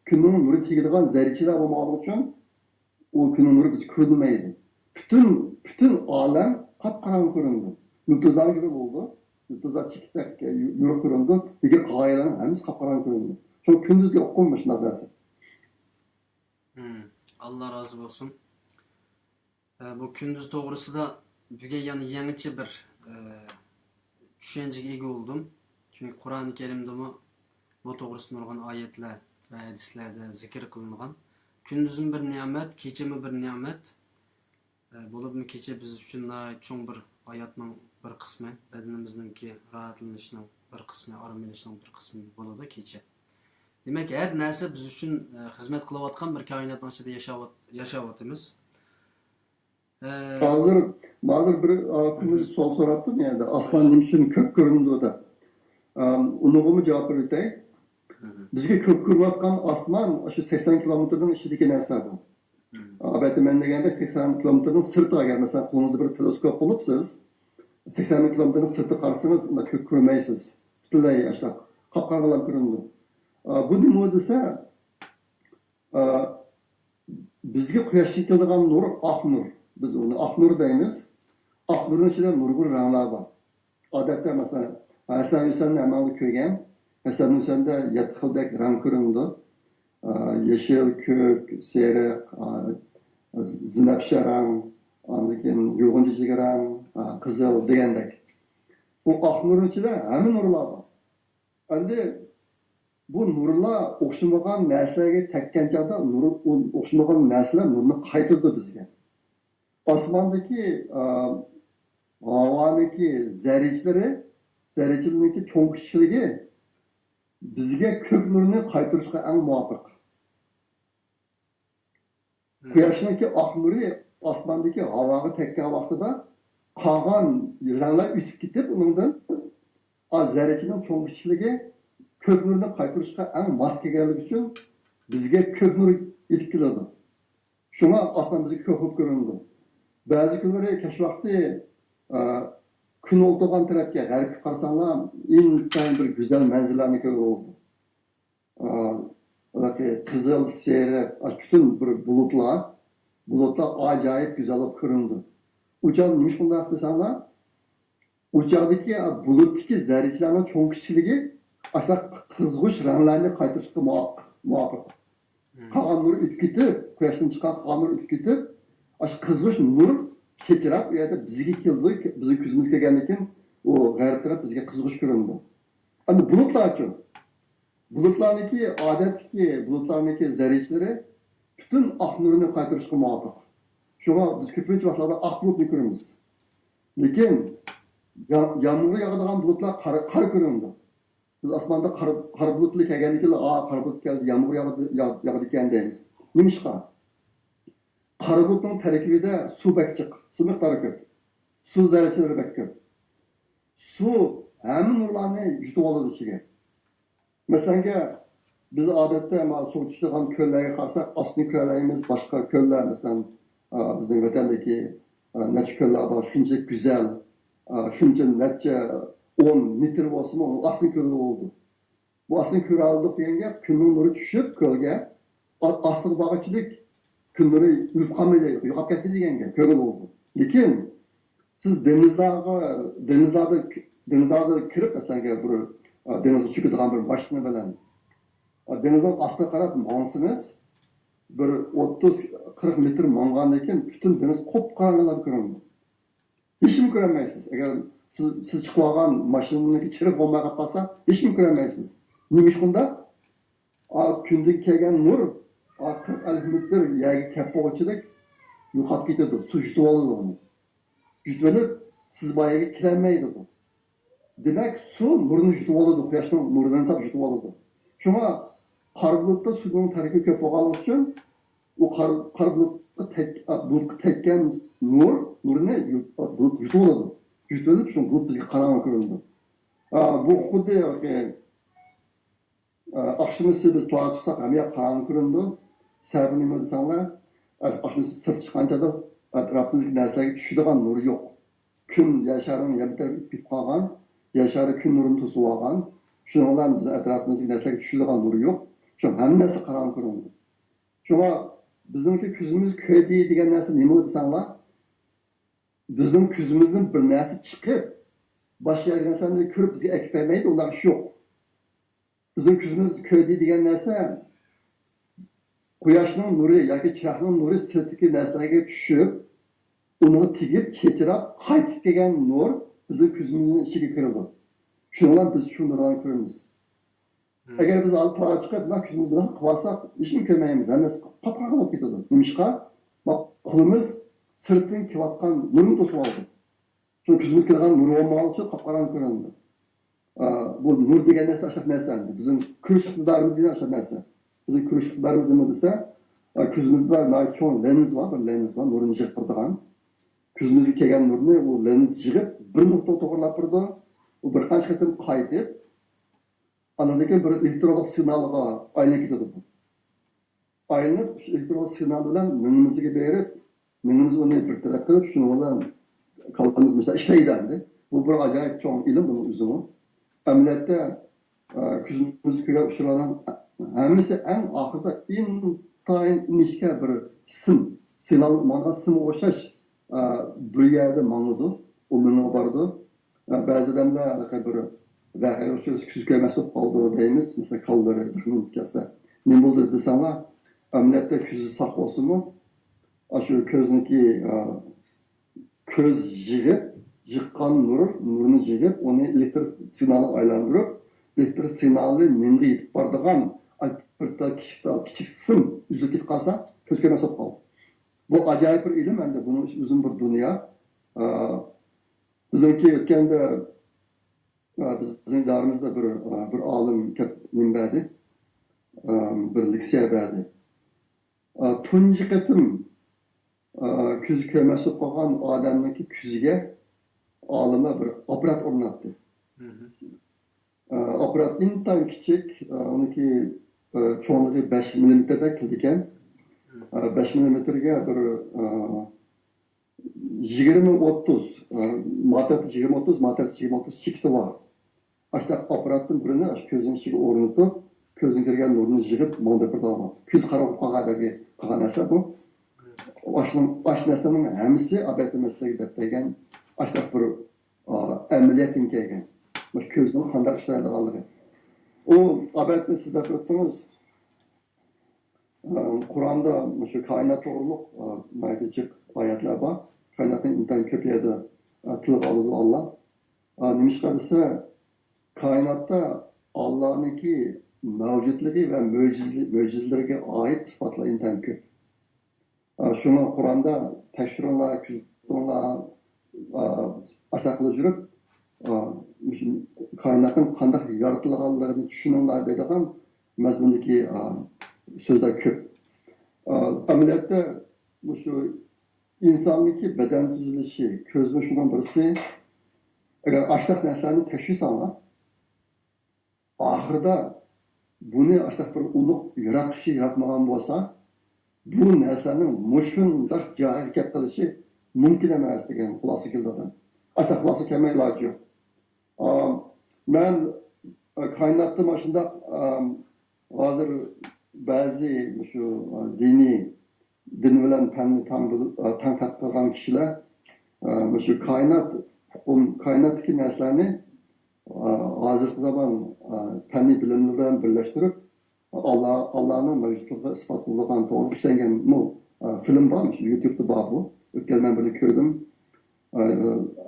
كۈننىڭ نۇرى تېگىدىغان زەررىچىلەر بولمىغانلىقى ئۈچۈن ئۇ كۈننىڭ نۇرى بىزگە كۆرۈنمەيدۇ. پۈتۈن، پۈتۈن ئالەم قاپقاراڭغۇ كۆرۈنىدۇ. يۇلتۇزلارنى كۆرگىلى بولىدۇ. يۇلتۇزلار چېكىتەك يورۇق كۆرۈنىدۇ. لېكىن قايىلارنىڭ ھەممىسى قاپقاراڭغۇ كۆرۈنىدۇ. شۇڭا كۈندۈزگە ئۇقۇم مۇشۇنداق نەرسە. مم. ئاللا رازى بولسۇن. ئە، بۇ كۈندۈز توغرىسىدا بۈگۈن يەنە يېڭىچە بىر، ئە، چۈشەنچىگە ئىگە بولدۇم. چۈنكى قۇرئان كەرىمدىمۇ بۇ توغرىسىدا نۇرغۇن ئايەتلەر ۋە ھەدىسلەردە زىكىر قىلىنغان. كۈندۈزمۇ بىر نېمەت، كېچىمۇ بىر نېمەت. ئە، بولۇپمۇ كېچە بىز ئۈچۈن ناھايىتى چوڭ بىر ھاياتنىڭ بىر قىسمى، بەدىنىمىزنىڭكى راھەتلىنىشنىڭ بىر قىسمى، ئارام ئېلىشنىڭ بىر قىسمى بولىدۇ كېچە. دېمەك، ھەر نەرسە بىز ئۈچۈن، ئە، خىزمەت قىلىۋاتقان بىر كائىناتنىڭ ئىچىدە ياشاۋات-، ياشاۋاتىمىز. ئە، ھازىر، ھازىر بىر، ئا، كۈندۈز سوئال سوراپتۇ بۇ يەردە. ئاسمان نېمە ئۈچۈن كۆك كۆرۈنىدۇ دەپ. ئا، ئۇنىڭغىمۇ جاۋاب بېرىپ ئۆتەي. بىزگە كۆك كۆرۈنۈۋاتقان ئاسمان شۇ سەكسەن كىلومېتىرنىڭ ئىچىدىكى نەرسە بۇ. ئەلبەتتە، مەن دېگەندەك سەكسەن كىلومېتىرنىڭ سىرتىغا، ئەگەر مەسىلەن، قولىڭىزدا بىر تېلېسكوپ بولۇپ سىز سەكسەن مىڭ كىلومېتىرنىڭ سىرتىغا قارىسىڭىز، ئۇنداق كۆك كۆرمەيسىز. پۈتۈنلەي ئاشۇنداق قاپقارا بولۇپ كۆرۈنىدۇ. ئا، بۇ نېمە دېسە، ئا، بىزگە قۇياشتىن كېلىدىغان نۇر ئاق نۇر. بىز ئۇنى ئاق نۇر دەيمىز. ئاق نۇرنىڭ ئىچىدە نۇرغۇن رەڭلەر بار. ئادەتتە، مەسىلەن، ھەسەن ھۈسەننى ھەممەڭلار كۆرگەن. ھەسەن ھۈسەندە يەتتە خىلدەك رەڭ كۆرۈنىدۇ. ئا، يېشىل، كۆك، سېرىق، ئا، زىنەپشە رەڭ، ئاندىن كېيىن يۇلغۇن چېچىكى رەڭ، ئا، قىزىل دېگەندەك. بۇ ئاق نۇرنىڭ ئىچىدە ھەممە نۇرلار بار. ئەمدى بۇ نۇرلار ئوخشىمىغان نەرسىلەرگە تەگكەن چاغدا نۇر، ئۇ ئوخشىمىغان نەرسىلەر نۇرنى قايتۇرىدۇ بىزگە. ئاسماندىكى، ئا، ھاۋانىڭكى زەررىچىلىرى، زەررىچىلىرىنىڭكى چوڭ كىچىكلىكى بىزگە كۆك نۇرنى قايتۇرۇشقا ئەڭ مۇۋاپىق. قۇياشنىڭكى ئاق نۇرى ئاسماندىكى ھاۋاغا تەگكەن ۋاقتىدا قالغان رەڭلەر ئۆتۈپ كېتىپ، ئۇنىڭدىن ئا، زەررىچىنىڭ چوڭ كىچىكلىكى كۆك نۇرنى قايتۇرۇشقا ئەڭ ماس كەلگەنلىكى ئۈچۈن بىزگە كۆك نۇر يېتىپ كېلىدۇ. شۇڭا ئاسمان بىزگە كۆك بولۇپ كۆرۈنىدۇ. بەزى كۈنلىرى كەچ ۋاقتى، ئا، كۈن ئولتۇرغان تەرەپكە، غەربكە قارىساڭلار، ئىنتايىن بىر گۈزەل مەنزىرىلەرنى كۆرگىلى بولىدۇ. ئا، قىزىل، سېرىق، ئا، پۈتۈن بىر بۇلۇتلار، بۇلۇتلار ئاجايىپ گۈزەل بولۇپ كۆرۈنىدۇ. ئۇ چاغدا نېمىش بۇنداق دېسەڭلار، ئۇ چاغدىكى، ئا، بۇلۇتتىكى زەررىچىلەرنىڭ چوڭ كىچىكلىكى ئاشۇنداق قىزغۇش رەڭلەرنى قايتۇرۇشقا مۇۋاپىق، مۇۋاپىق. قالغان نۇر ئۆتۈپ كېتىپ، قۇياشتىن چىققان قالغان نۇر ئۆتۈپ كېتىپ، ئاشۇ قىزغۇش نۇر چېچىراپ، ئۇ يەردە بىزگە كېلىدۇ. بىزنىڭ كۆزىمىزگە كەلگەندىن كېيىن، ئۇ غەرب تەرەپ بىزگە قىزغۇش كۆرۈنىدۇ. ئەمدى بۇلۇتلارچۇ؟ بۇلۇتلارنىڭكى، ئادەتتىكى بۇلۇتلارنىڭكى زەررىچىلىرى پۈتۈن ئاق نۇرنى قايتۇرۇشقا مۇۋاپىق. شۇڭا بىز كۆپىنچە ۋاقىتلاردا ئاق بۇلۇتنى كۆرىمىز. لېكىن يا-، يامغۇر ياغىدىغان بۇلۇتلار قارا، قارا كۆرۈنىدۇ. بىز ئاسماندا قارا، قارا بۇلۇتلار كەلگەندىن كېيىن، ئا، قارا بۇلۇت كەلدى، يامغۇر ياغدى، ياغ-، ياغىدىكەن دەيمىز. نېمىشقا؟ قارا بۇلۇتنىڭ تەركىبىدە سۇ بەك جىق، سۇ مىقدارى كۆپ. سۇ زەررىچىلىرى بەك كۆپ. سۇ ھەممە نۇرلارنى يۇتۇۋالىدۇ ئىچىگە. مەسىلەنگە، بىز ئادەتتە مانا سۇغا چۈشىدىغان كۆللەرگە قارىساق، ئاستىنى كۆرەلەيمىز، باشقا كۆللەر، مەسىلەن، ئا، بىزنىڭ ۋەتەندىكى، ئا، نەچچە كۆللەر بار، شۇنچە گۈزەل، ئا، شۇنچە نەچچە ئون مېتىر بولسىمۇ، ئۇنىڭ ئاستىنى كۆرگىلى بولىدۇ. بۇ ئاستىنى كۆرەلىدۇق دېگەن گەپ، كۈننىڭ نۇرى چۈشۈپ كۆلگە، ئا-، ئاستىغا بارغۇچىلىك كۈن نۇرى ئۆلۈپ قالمايدۇ، يوقاپ كەتتى دېگەن گەپ، كۆرگىلى بولىدۇ. لېكىن سىز دېڭىزلارغا، دېڭىزلاردا، دېڭىزلاردا كىرىپ، مەسىلەن، بىر، ئا، دېڭىزغا چۆكىدىغان بىر ماشىنا بىلەن، دېڭىزنىڭ ئاستىغا قاراپ ماڭسىڭىز، بىر ئوتتۇز، قىرىق مېتىر ماڭغاندىن كېيىن پۈتۈن دېڭىز قۇپقاراڭغۇلاپ كۆرۈنىدۇ. ھېچنېمە كۆرەلمەيسىز. ئەگەر سىز، سىز چىقىۋالغان ماشىنىنىڭكى چىرىغى بولماي قالسا، ھېچنېمە كۆرەلمەيسىز. نېمىشقۇنداق؟ ئا، كۈندىن كەلگەن نۇر، ئا، قىرىق ئەللىك مېتىر يەرگە كەپ بولغۇچىدەك يوقاپ كېتىدۇ. سۇ يۇتۇۋالىدۇ ئۇنى. يۇتۇۋېلىپ، سىز بار يەرگە كېلەلمەيدۇ بۇ. دېمەك، سۇ نۇرنى يۇتۇۋالىدۇ، قۇياشنىڭ نۇرىنى تاپ يۇتۇۋالىدۇ. شۇڭا قارا بۇلۇتتا سۇنىڭ تەركىبى كۆپ بولغانلىقى ئۈچۈن، ئۇ قارا، قارا بۇلۇتقا تەك-، بۇلۇتقا تەگكەن نۇر، نۇرنى يۇت-، بۇلۇت يۇتۇۋالىدۇ. يۇتۇۋېلىپ، شۇ بۇلۇت بىزگە قاراڭغۇ كۆرۈنىدۇ. ئا، بۇ خۇددى، ئە، ئاخشىمىسى بىز تاغا چىقساق، ھەممە ياق قاراڭغۇ كۆرۈنىدۇ. سەۋەبى نېمە دېسەڭلار، ئە، ئاخشىمىسى سىرتقا چىققان چاغدا ئەتراپىمىزدىكى نەرسىلەرگە چۈشىدىغان نۇر يوق. كۈن يەر شارىنىڭ يەنە بىر تەرىپىگە ئۆتۈپ كېتىپ قالغان، يەر شارى كۈن نۇرىنى توسۇۋالغان. شۇنىڭ بىلەن بىز ئەتراپىمىزدىكى نەرسىلەرگە چۈشىدىغان نۇر يوق. شۇ ھەممە نەرسە قاراڭغۇ كۆرۈنىدۇ. شۇڭا بىزنىڭكى كۆزىمىز كۆردى دېگەن نەرسە نېمە دېسەڭلار، بىزنىڭ كۆزىمىزدىن بىر نەرسە چىقىپ، باشقا يەردىكى نەرسىلەرنى كۆرۈپ بىزگە ئەكىپ بەرمەيدۇ، ئۇنداق ئىش يوق. بىزنىڭ كۆزىمىز كۆردى دېگەن نەرسە قۇياشنىڭ نۇرى ياكى چىراغنىڭ نۇرى سىرتتىكى نەرسىلەرگە چۈشۈپ، ئۇنىڭغا تېگىپ، چېچىراپ، قايتىپ كەلگەن نۇر بىزنىڭ كۆزىمىزنىڭ ئىچىگە كىرىدۇ. شۇنىڭ بىلەن بىز شۇ نۇرلارنى كۆرىمىز. مم. ئەگەر بىز ھازىر تاغقا چىقىپ، مۇنداق كۆزىمىز بىلەن قىلىۋالساق، ھېچنېمە كۆرمەيمىز، ھەممىسى قاپقاراڭغۇ بولۇپ كېتىدۇ. نېمىشقا؟ ما قولىمىز سىرتتىن كېلىۋاتقان نۇرنى توسۇۋالدى. شۇ كۆزىمىز كىرگەن نۇر بولمىغان ئۈچۈن قاپقاراڭغۇ كۆرۈنىدۇ. ئا، بۇ نۇر دېگەن نەرسە ئاشۇنداق نەرسە ئەمدى. بىزنىڭ كۆرۈش ئىقتىدارىمىز دېگەن ئاشۇنداق نەرسە. بىزنىڭ كۆرۈش ئىقتىدارىمىز نېمە دېسە، ئا، كۆزىمىزدە ناھايىتى چوڭ لېنز بار، بىر لېنز بار، نۇرنى يىغىپ بېرىدىغان. كۆزىمىزگە كەلگەن نۇرنى ئۇ لېنز يىغىپ، بىر نۇقتىغا توغرىلاپ بېرىدۇ. ئۇ بىر قانچە قېتىم قايتىپ، ئاندىن كېيىن بىر ئېلېكترونلۇق سىگنالغا ئايلىنىپ كېتىدۇ بۇ. ئايلىنىپ، شۇ ئېلېكترون سىگنال بىلەن مېڭىمىزگە بېرىپ، مېڭىمىز ئۇنى بىر تەرەپ قىلىپ، شۇنىڭ بىلەن كاللىمىز مىسال ئىشلەيدۇ ئەمدى. بۇ بىر ئاجايىپ چوڭ ئىلىم بۇنىڭ ئۆزىمۇ. ئەمەلىيەتتە، ئە، كۆزىمىز كۆرگەن ئۇچۇرلارنىڭ ھەممىسى ئەڭ ئاخىرىدا ئىنتايىن ئىنچىكە بىر سىم، سىگنال ماڭغان سىمغا ئوخشاش، ئە، بىر يەردە ماڭىدۇ، ئۇ مېڭىغا بارىدۇ. بەزى ئادەملەر ھېلىقى بىر ۋەقەگە ئۇچرىسا كۆزى كۆرمەس بولۇپ قالىدۇ دەيمىز، مەسىلەن، كاللىرى زەخىملىنىپ كەتسە. نېمە بولدى دېسەڭلار، ئەمەلىيەتتە كۆزى ساق بولسىمۇ، ئاشۇ كۆزنىڭكى، ئا، كۆز يىغىپ، يىغقان نۇر، نۇرنى يىغىپ، ئۇنى ئېلېكتر سىگنالىغا ئايلاندۇرۇپ، ئېلېكتر سىگنالى مېڭىغا يېتىپ بارىدىغان بىر تال كىچىك، تال كىچىك سىم ئۈزۈلۈپ كېتىپ قالسا، كۆز كۆرمەس بولۇپ قالىدۇ. بۇ ئاجايىپ بىر ئىلىم ئەمدى، بۇنىڭ ئۆزى بىر دۇنيا. ئا، بىزنىڭكى ئۆتكەندە، ئا، بىزنىڭ ئىدارىمىزدە بىر، ئا، بىر ئالىم كەپ-، نېمە بەردى، ئا، بىر لېكسىيە بەردى. ئا، تۇنجى قېتىم، ئا، كۆزى كۆرمەس بولۇپ قالغان ئادەمنىڭكى كۆزىگە ئالىملار بىر ئاپپارات ئورناتتى. مم. ئا، ئاپپارات ئىنتايىن كىچىك، ئا، ئۇنىڭكى، ئا، چوڭلۇقى بەش مىللىمېتىردەك كېلىدىكەن. مم. ئا، بەش مىللىمېتىرگە بىر، ئا، يىگىرمە ئوتتۇز، ئە، ما تەرەپتە يىگىرمە ئوتتۇز، ما تەرەپتە يىگىرمە ئوتتۇز چېكىتى بار. ئاشۇنداق ئاپپاراتتىن بىرىنى ئاشۇ كۆزنىڭ ئىچىگە ئورنىتىپ، كۆزدىن كىرگەن نۇرنى يىغىپ ماڭدۇرۇپ بېرىدىغان بولغان. كۆز قاراڭغۇ قالغان ئادەمگە قالغان نەرسە بۇ. ئاشۇنىڭ، ئاشۇ نەرسىنىڭ ھەممىسى ئەلۋەتتە مەن سىلەرگە دەپ بەرگەن ئاشۇنداق بىر، ئا، ئەمەلىيەتتىن كەلگەن. مۇشۇ كۆزنىڭ قانداق ئىشلەيدىغانلىقى. ئۇ ئەلۋەتتە سىز دەپ ئۆتتىڭىز. ئە، قۇرئاندا مۇشۇ كائىنات توغرۇلۇق، ئە، ناھايىتى جىق ئايەتلەر بار. كائىناتنى ئىنتايىن كۆپ يەردە، ئە، تىلغا ئالىدۇ ئاللا. ئە، نېمىشقا دېسە، كائىناتتا ئاللانىڭكى مەۋجۇتلۇقى ۋە مۆجىزە-، مۆجىزىلىرىگە ئائىت ئىسپاتلار ئىنتايىن كۆپ. ئا، شۇڭا قۇرئاندا تەكشۈرۈڭلار، كۆزىتىڭلار، ئا، ئاشۇنداق قىلىپ يۈرۈپ، ئا، مۇشۇ كائىناتنىڭ قانداق يارىتىلغانلىقىنى چۈشىنىڭلار دەيدىغان مەزمۇندىكى، ئا، سۆزلەر كۆپ. ئا، ئەمەلىيەتتە مۇشۇ ئىنساننىڭكى بەدەن تۈزۈلۈشى، كۆزمۇ شۇنىڭ بىرسى. ئەگەر ئاشۇنداق نەرسىلەرنى تەكشۈرسەڭلار، ئاخىرىدا بۇنى ئاشۇنداق بىر ئۇلۇغ ياراتقۇچى ياراتمىغان بولسا، بۇ نەرسىلەرنىڭ مۇشۇنداق جايىغا كەپ قېلىشى مۇمكىن ئەمەس دېگەن خۇلاسىگە كېلىدۇ ئادەم. ئاشۇنداق خۇلاسىگە كەلمەي ئىلاجى يوق. ئا، مەن، ئا، كائىناتتا مانا شۇنداق، ئا، ھازىر بەزى مۇشۇ، ئا، دىنىي دىن بىلەن پەننى تەڭ بىل-، تەڭ تەتقىق قىلغان كىشىلەر، ئە، مۇشۇ كائىنات، ئۇقۇم، كائىناتتىكى نەرسىلەرنى، ئە، ھازىرقى زامان، ئە، پەننىي بىلىملىرى بىلەن بىرلەشتۈرۈپ، ئاللا، ئاللانىڭ مەۋجۇتلۇقىغا ئىسپات بولىدىغان توغرىلىق ئىشلەنگەنمۇ، ئە، فىلىم بار، يۇتۇبتا بار بۇ. ئۆتكەن مەن بۇنى كۆردۈم. ئە،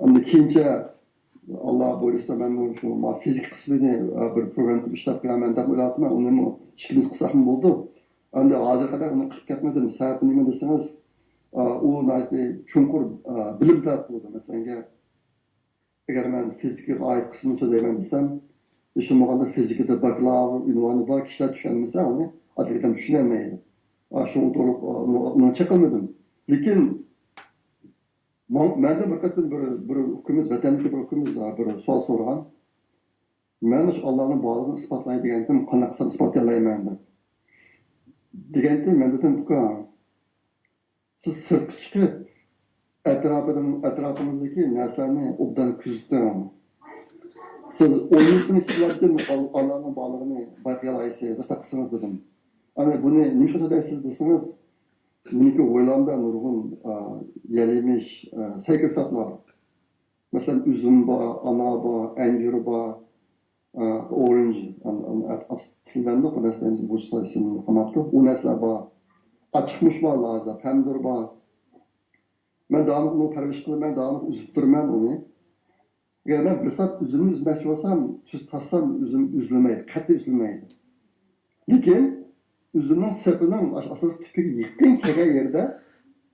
ئەمدى كېيىنچە ئاللا بۇيرۇسا مەنمۇ شۇ ما فىزىك قىسمىنى، ئە، بىر پروگرامما قىلىپ ئىشلەپ قويارمەن دەپ ئويلاۋاتىمەن. ئۇنىمۇ ئىككىمىز قىلساقمۇ بولىدۇ. ئەمدى ھازىرغا قەدەر ئۇنى قىلىپ كەتمىدىم. سەۋەبى نېمە دېسىڭىز، ئە، ئۇ ناھايىتى چوڭقۇر، ئە، بىلىم تەلەپ قىلىدۇ. مەسىلەنگە، ئەگەر مەن فىزىكىغا ئائىت قىسمىنى سۆزلەيمەن دېسەم، ھېچ بولمىغاندا فىزىكىدا باكلاۋر ئۇنۋانى بار كىشىلەر چۈشەنمىسە، ئۇنى ئاددىي ئادەم چۈشىنەلمەيدۇ. ئا، شۇڭا توغرۇلۇق، ئا، ئۇنى، ئۇنى چېقىلمىدىم. لېكىن ماڭ-، مەندىن بىر قېتىم بىر، بىر ئۇكىمىز، ۋەتەندىكى بىر ئۇكىمىز، ئا، بىر سوئال سورىغان. مەن مۇشۇ ئاللانىڭ بارلىقىنى ئىسپاتلاي دېگەنتىم، قانداق قىلسام ئىسپاتلايالايمەن دەپ. دېگەنتىم، مەن دېدىم، ئۇكا، سىز سىرتقا چىقىپ، ئەتراپىدىن، ئەتراپىڭىزدىكى نەرسىلەرنى ئوبدان كۆزىتىڭ. سىز ئون مىنۇتتىن ئىچىدىلا ئال-، ئاللانىڭ بارلىقىنى بايقىيالايسىز، قىلسىڭىز دېدىم. ئەنە بۇنى نېمىشقا سۆزلەيسىز دېسىڭىز، مېنىڭكى ھويلامدا نۇرغۇن، ئا، يەل-يېمىش، ئا، سەي كۆكتاتلار. مەسىلەن، ئۈزۈم بار، ئانار بار، ئەنجۈر بار، ئا، ئورېنج، ئان-، ئان-، ئات-، ئاپسىل دەمدۇق، بۇ نەرسىلەرنى بۇ ئىسمىنى قالماپتۇ. ئۇ نەرسىلەر بار. ئاچىقمۇچ بار، لازا، پەمىدۇر بار. مەن داۋاملىق ئۇنى پەرۋىش قىلىمەن، داۋاملىق ئۈزۈپ تۇرىمەن ئۇنى. ئەگەر مەن بىر سائەت ئۈزۈمنى ئۈزمەكچى بولسام، تۈز تارتسام ئۈزۈم ئۈزۈلمەيدۇ، قەتئىي ئۈزۈلمەيدۇ. لېكىن ئۈزۈمنىڭ سېپىنىڭ ئاش-، ئاساسلىق تۈپىگە يېقىن كەلگەن يەردە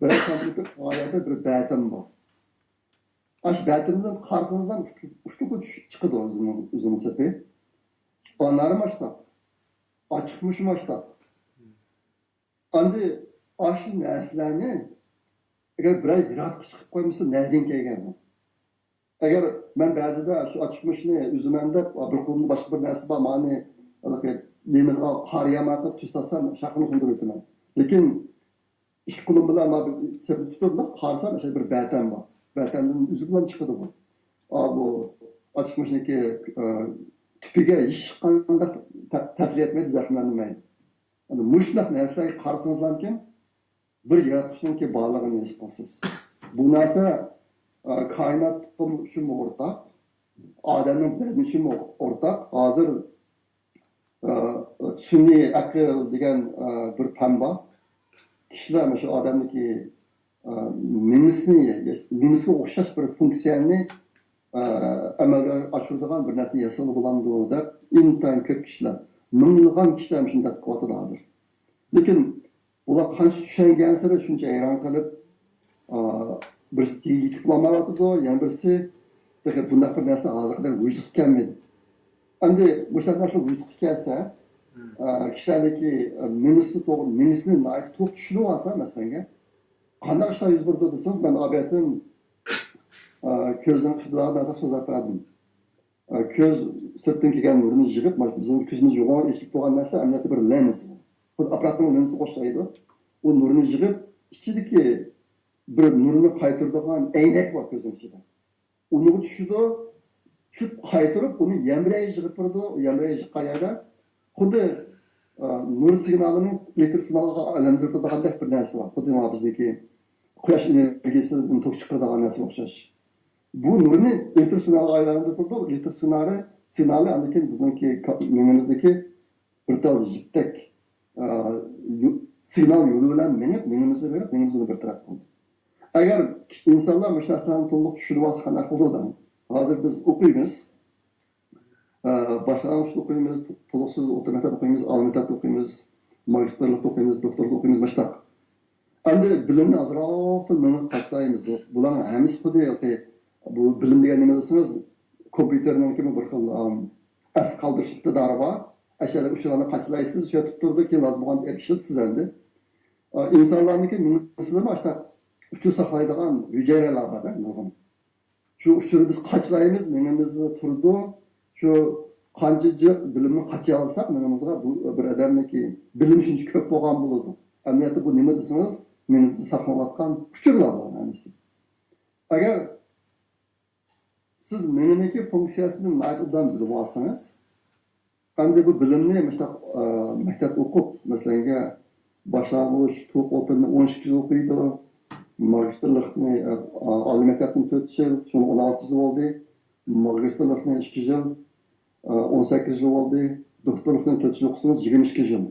بىر سانتىمېتىر قالغان يەردە بىر بەتەم بار. ئاشۇ بەتەمدىن قارىسىڭىزلا ئۇچلۇقى چۈش-، چىقىدۇ ئۈزۈمنىڭ، ئۈزۈم سېپى. ئانارمۇ ئاشتاق، ئاچىقمۇچمۇ ئاشتاق. ئاندى ئاشۇ نەرسىلەرنى ئەگەر بىرەر يىراققا چىقىپ قويمىسا، نەدىن كەلگەن؟ ئەگەر مەن بەزىدە شۇ ئاچىقمۇچنى ئۈزىمەن دەپ، بىر قولۇمدا باشقا بىر نەرسە بار، مانى ھېلىقى لېمىغا قارىيالماي قېلىپ تۈز تارتسام، شاخىنى سۇندۇرۇۋېتىمەن. لېكىن ئىككى قولۇم بىلەن مانا بىر سېپىپ تۇتۇپ، بۇنداق قارىسام، ئاشۇ بىر بەتەم بار. بەتەمدىن ئۈزۈم بىلەن چىقىدۇ بۇ. ئا، بۇ ئاچىقمۇچنىڭكى، ئە، تۈپىگە ھېچقانداق تە-، تەسىر يەتمەيدۇ، زەخىملەندۈرمەيدۇ. ئەنە مۇشۇنداق نەرسىلەرگە قارىسىڭىزلاركىن، بىر ياراتقۇچىنىڭكى بارلىقىنى ھېس قىلىسىز. بۇ نەرسە، ئە، كائىناتقا ئۈچۈنمۇ ئورتاق، ئادەمنىڭ بەدىنى ئۈچۈنمۇ ئورتاق. ھازىر، ئە، سۈنئىي ئەقىل دېگەن، ئە، بىر پەن بار. كىشىلەر مۇشۇ ئادەمنىڭكى، ئە، مېڭىسىنى، مېڭىسىگە ئوخشاش بىر فۇنكسىيەنى، ئە، ئەمەلگە ئاشۇرىدىغان بىر نەرسىنى ياسىغىلى بولامدۇ دەپ ئىنتايىن كۆپ كىشىلەر، مىڭلىغان كىشىلەر مۇشۇنداق قىلىۋاتىدۇ ھازىر. لېكىن ئۇلار قانچە چۈشەنگەنسېرى شۇنچە ھەيران قېلىپ، ئا، بىرسى تېگىگە يېتىپ بولالمايۋاتىدۇ، يەنە بىرسى تېخى بۇنداق بىر نەرسە ھازىرغا قەدەر ۋۇجۇدقا كەلمىدى. ئەمدى مۇشۇنداق نەرسە ۋۇجۇدقا كەلسە، ئا، كىشىلەرنىڭكى، ئا، مېڭىسى توغرا، مېڭىسىنى ناھايىتى توغرا چۈشىنىۋالسا، مەسىلەن، قانداق ئىشلار يۈز بېرىدۇ دېسىڭىز، مەن ئابىيەتىن، ئا، كۆزنىڭ ئىقتىدارىدا سۆزلەپ بەردىم. ئا، كۆز سىرتتىن كەلگەن نۇرنى يىغىپ، مانا بىزنىڭ كۆزىمىز يوغان ئېچىلىپ تۇرغان نەرسە ئەمەلىيەتتە بىر لېنز. خۇددى ئاپپاراتنىڭ لېنزىسىغا ئوخشايدۇ. ئۇ نۇرنى يىغىپ، ئىچىدىكى بىر نۇرنى قايتۇرىدىغان ئەينەك بار كۆزنىڭ ئىچىدە. ئۇنىڭغا چۈشىدۇ، چۈشۈپ قايتۇرۇپ ئۇنى يەمرەي يىغىپ تۇرىدۇ. يەمرەي يىغقان يەردە خۇددى، ئا، نۇر سىگنالىنى ئېلېكتر سىگنالغا ئايلاندۇرۇپ تۇرىدىغاندەك بىر نەرسە بار. خۇددى مانا بىزنىڭكى قۇياش ئېنېرگىيىسىدىن توك چىقىرىدىغان نەرسىگە ئوخشاش. بۇ نۇرنى ئېلېكتر سىگنالغا ئايلاندۇرۇپ تۇرىدۇ. ئېلېكتر سىگنالى، سىگنالى ئاندىن كېيىن بىزنىڭكى كا-، مېڭىمىزدىكى بىر تال يىپتەك، ئا، يو-، سىگنال يولى بىلەن مېڭىپ، مېڭىمىزگە بېرىپ، مېڭىمىز ئۇنى بىر تەرەپ قىلىدۇ. ئەگەر ئىنسانلار مۇشۇ نەرسىلەرنى تولۇق چۈشىنىۋالسا قانداق بولىدۇ؟ ھازىر بىز ئوقۇيمىز. ئا، باشلانغۇچتا ئوقۇيمىز، تولۇقسىز ئوتتۇرا مەكتەپتە ئوقۇيمىز، ئالىي مەكتەپتە ئوقۇيمىز، ماگىستىرلىقتا ئوقۇيمىز، دوكتورلۇقتا ئوقۇيمىز، مۇشۇنداق. ئەمدى بىلىمنى ئازراقتىن مېڭىپ تاشلايمىز. بۇلارنىڭ ھەممىسى خۇددى، بۇ بىلىم دېگەن نېمە دېسىڭىز، كومپيۇتېرنىڭكىمۇ بىر خىل، ئەم، ئەس قالدۇرۇش ئىقتىدارى بار. ئەشەدە ئۇچۇرلارنى قاچىلايسىز، شۇ يەردە تۇرىدۇ، كېيىن لازىم بولغاندا ئېلىپ ئىشلىتىسىز ئەمدى. ئا، ئىنسانلارنىڭكى مېڭىسىدىمۇ ئاشۇنداق ئۇچۇر ساقلايدىغان ھۈجەيرىلەر بار-دە، نۇرغۇن. شۇ ئۇچۇرنى بىز قاچىلايمىز، مېڭىمىزدە تۇرىدۇ. شۇ قانچە جىق بىلىمنى قاچىيالىساق مېڭىمىزغا، بۇ بىر ئادەمنىڭكى بىلىمى شۇنچە كۆپ بولغان بولىدۇ. ئەمەلىيەتتە بۇ نېمە دېسىڭىز، مېڭىسىدە ساقلىنىۋاتقان ئۇچۇرلار بۇلار ھەممىسى. ئەگەر سىز مېڭىنىڭكى فۇنكسىيەسىنى ناھايىتى ئوبدان بىلىۋالسىڭىز، ئەمدى بۇ بىلىمنى مۇشۇنداق، ئە، مەكتەپتە ئوقۇپ، مەسىلەنگە، باشلانغۇچ، تولۇق ئوتتۇرىنى ئون ئىككى يىل ئوقۇيدۇ، ماگىستىرلىقنى، ئە، ئالىي مەكتەپتىن تۆت يىل، شۇنىڭ ئون ئالتە يىل بولدى، ماگىستىرلىقنى ئىككى يىل، ئە، ئون سەككىز يىل بولدى، دوكتورلۇقنى تۆت يىل ئوقۇسىڭىز، يىگىرمە ئىككى يىل.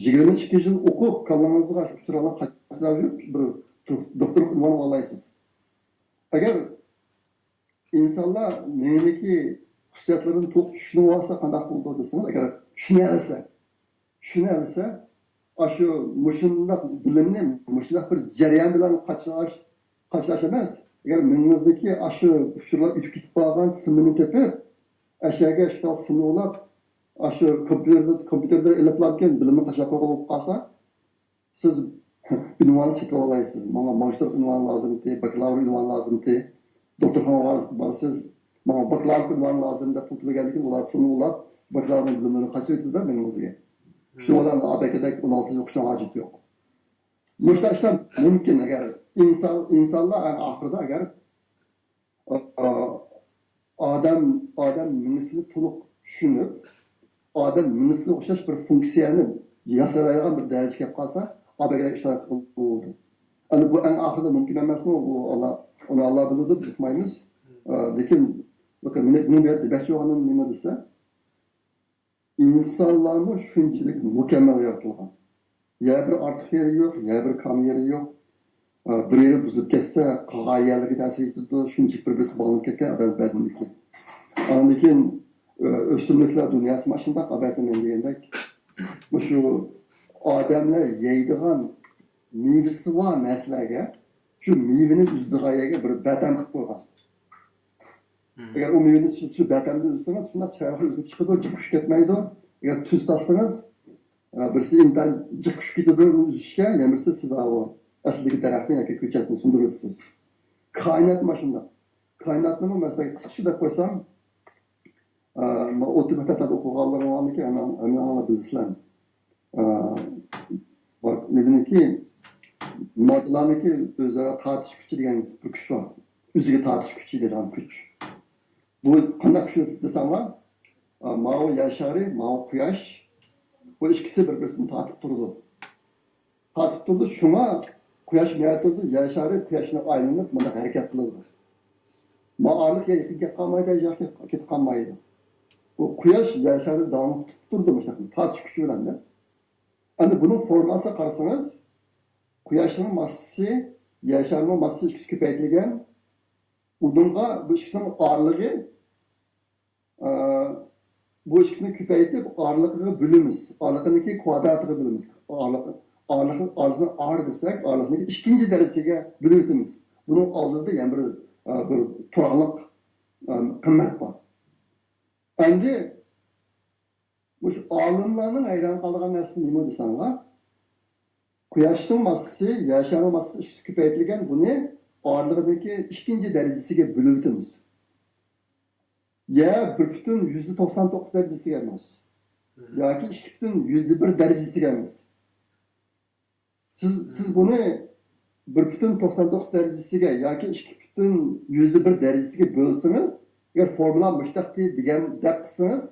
يىگىرمە ئىككى يىل ئوقۇپ، كاللاڭىزغا شۇ ئۇچۇرلارنى قاچىلاپ يۈرۈپ، بىر دو-، دوكتورلۇق ئۇنۋانى ئالالايسىز. ئەگەر ئىنسانلار مېڭىنىڭكى خۇسۇسىيەتلىرىنى تولۇق چۈشىنىۋالسا قانداق بولىدۇ دېسىڭىز، ئەگەر چۈشىنەلىسە، چۈشىنەلىسە، ئاشۇ مۇشۇنداق بىلىمنى مۇشۇنداق بىر جەريان بىلەن قاچىلاش، قاچىلاش ئەمەس. ئەگەر مېڭىڭىزدىكى ئاشۇ ئۇچۇرلار ئۆتۈپ كېتىپ قالغان سىمنى تېپىپ، ئەشەگە ئىشتال سىمنى ئۇلاپ، ئاشۇ كومپيۇتېردا، كومپيۇتېردا ئېلىپلاركەن بىلىمنى قاچىلاپ قويغان بولۇپ قالسا، سىز ئۇنۋاننى سېتىۋالالايسىز. ماڭا ماگىستىر ئۇنۋانى لازىمتى، باكلاۋر ئۇنۋانى لازىمتى، دوختۇرخانىغا بارىسىز، ماڭا باكلاۋر ئۇنۋانى لازىم دەپ پۇل تۆلىگەندىن كېيىن، ئۇلار سىزنى ئۇلاپ، باكلاۋرنىڭ بىلىملىرىنى قاچىرىۋېتىدۇ مېڭىڭىزگە. شۇنىڭ بىلەن ئابەكىدەك ئون ئالتە يىل ئوقۇشنىڭ ھاجىتى يوق. مۇشۇنداق ئىشلار مۇمكىن، ئەگەر ئىنسان، ئىنسانلار ئەڭ ئاخىرىدا ئەگەر ئا-، ئادەم، ئادەم مېڭىسىنى تولۇق چۈشىنىپ، ئادەم مېڭىسىگە ئوخشاش بىر فۇنكسىيەنى ياسايدىغان بىر دەرىجىگە كەپ قالسا، ئابەكىدەك ئىشلار بولىدۇ. ئەمدى بۇ ئەڭ ئاخىرىدا مۇمكىن ئەمەسمۇ؟ بۇ ئاللا، ئۇنى ئاللا بىلىدۇ، بىز ئۇقمايمىز. ئا، لېكىن، بۇنى، بۇنى بۇ يەردە دېمەكچى بولغىنىم نېمە دېسە، ئىنسانلارمۇ شۇنچىلىك مۇكەممەل يارىتىلغان. يا بىر ئارتۇق يېرى يوق، يا بىر كام يېرى يوق. ئا، بىر يېرى بۇزۇلۇپ كەتسە، قالغان يەرلىرىگە تەسىر يېتىدۇ. شۇنچىلىك بىر-بىرسىگە باغلىنىپ كەتكەن ئادەم بەدىنىدىكى. ئاندىن كېيىن، ئۆ-، ئۆسۈملۈكلەر دۇنياسى مانا شۇنداق، ئەلۋەتتە، مەن دېگەندەك، مۇشۇ ئادەملەر يەيدىغان مېۋىسى بار نەرسىلەرگە، شۇ مېۋىنى ئۈزىدىغان يەرگە بىر بەتەم قىلىپ قويغان. ئەگەر ئۇ مېۋىنى سىز شۇ بەتەمدىن ئۈزسىڭىز، شۇنداق چىرايلىق ئۈزۈلۈپ چىقىدۇ، جىق چۈشۈپ كەتمەيدۇ. ئەگەر تۈز تارتسىڭىز، ئە، بىرسى ئىنتايىن جىق چۈشۈپ كېتىدۇ ئۈزۈشكە، يەنە بىرسى سىز ئاۋۇ ئەسلىدىكى دەرەختنى ياكى كۆچەتنى سۇندۇرۇۋېتىسىز. كائىنات مانا شۇنداق. كائىناتنىمۇ مەسىلەن قىسقىچە دەپ قويسام، ئە، مانا ئوتتۇرا مەكتەپلەردە ئوقۇغانلىرىڭلارنىڭكى ھەممىڭ-، ھەممىڭلار بىلىسىلەر. ئە، بار، نېمىنىڭكى، ماددىلارنىڭكى ئۆزئارا تارتىش كۈچى دېگەن بىر كۈچ بار. ئۆزىگە تارتىش كۈچى دەيدىغان كۈچ. بۇ قانداق كۈچ دېسەڭلار، ئە، ماۋۇ يەر شارى، ماۋۇ قۇياش، بۇ ئىككىسى بىر-بىرسىنى تارتىپ تۇرىدۇ. تارتىپ تۇرىدۇ، شۇڭا قۇياش مەيدە تۇرىدۇ، يەر شارى قۇياشنى ئايلىنىپ مۇنداق ھەرىكەت قىلىدۇ. ما ئارىلىق يەر يېقىن كېلىپ قالمايدۇ، يىراق كېتىپ قالمايدۇ. بۇ قۇياش يەر شارىنى داۋاملىق تۇتۇپ تۇرىدۇ، مۇشۇنداق تارتىش كۈچى بىلەن. ئەمدى بۇنىڭ فورمۇلىسىغا قارىسىڭىز، قۇياشنىڭ ماسسىسى، يەر شارىنىڭ ماسسىسى ئىككىسى كۆپەيتىلگەن. ئۇنىڭغا بۇ ئىككىسىنىڭ ئارىلىقى، ئە، بۇ ئىككىسىنى كۆپەيتىپ، ئارىلىقىغا بۆلىمىز. ئارىلىقىنىڭكى كۋادراتىغا بۆلىمىز. ئارىلىق، ئارىلىق، ئارىلىقنى ئار دېسەك، ئارىلىقنىڭكى ئىككىنچى دەرىجىسىگە بۆلۈۋېتىمىز. بۇنىڭ ئالدىدا يەنە بىر، ئە، بىر تۇراقلىق، ئە، قىممەت بار. ئەمدى مۇشۇ ئالىملارنىڭ ھەيران قالىدىغان نەرسىسى نېمە دېسەڭلار، قۇياشنىڭ ماسسىسى، يەر شارىنىڭ ماسسىسى ئىككىسى كۆپەيتىلگەن، بۇنى ئارىلىقىدىكى ئىككىنچى دەرىجىسىگە بۆلۈۋېتىمىز. يەر بىر پۈتۈن يۈزدە توقسان توققۇز دەرىجىسىگە ئەمەس. ياكى ئىككى پۈتۈن يۈزدە بىر دەرىجىسىگە ئەمەس. سىز، سىز بۇنى بىر پۈتۈن توقسان توققۇز دەرىجىسىگە ياكى ئىككى پۈتۈن يۈزدە بىر دەرىجىسىگە بۆلسىڭىز، ئەگەر فورمۇلا مۇشتاقتى دېگەندەك قىلسىڭىز،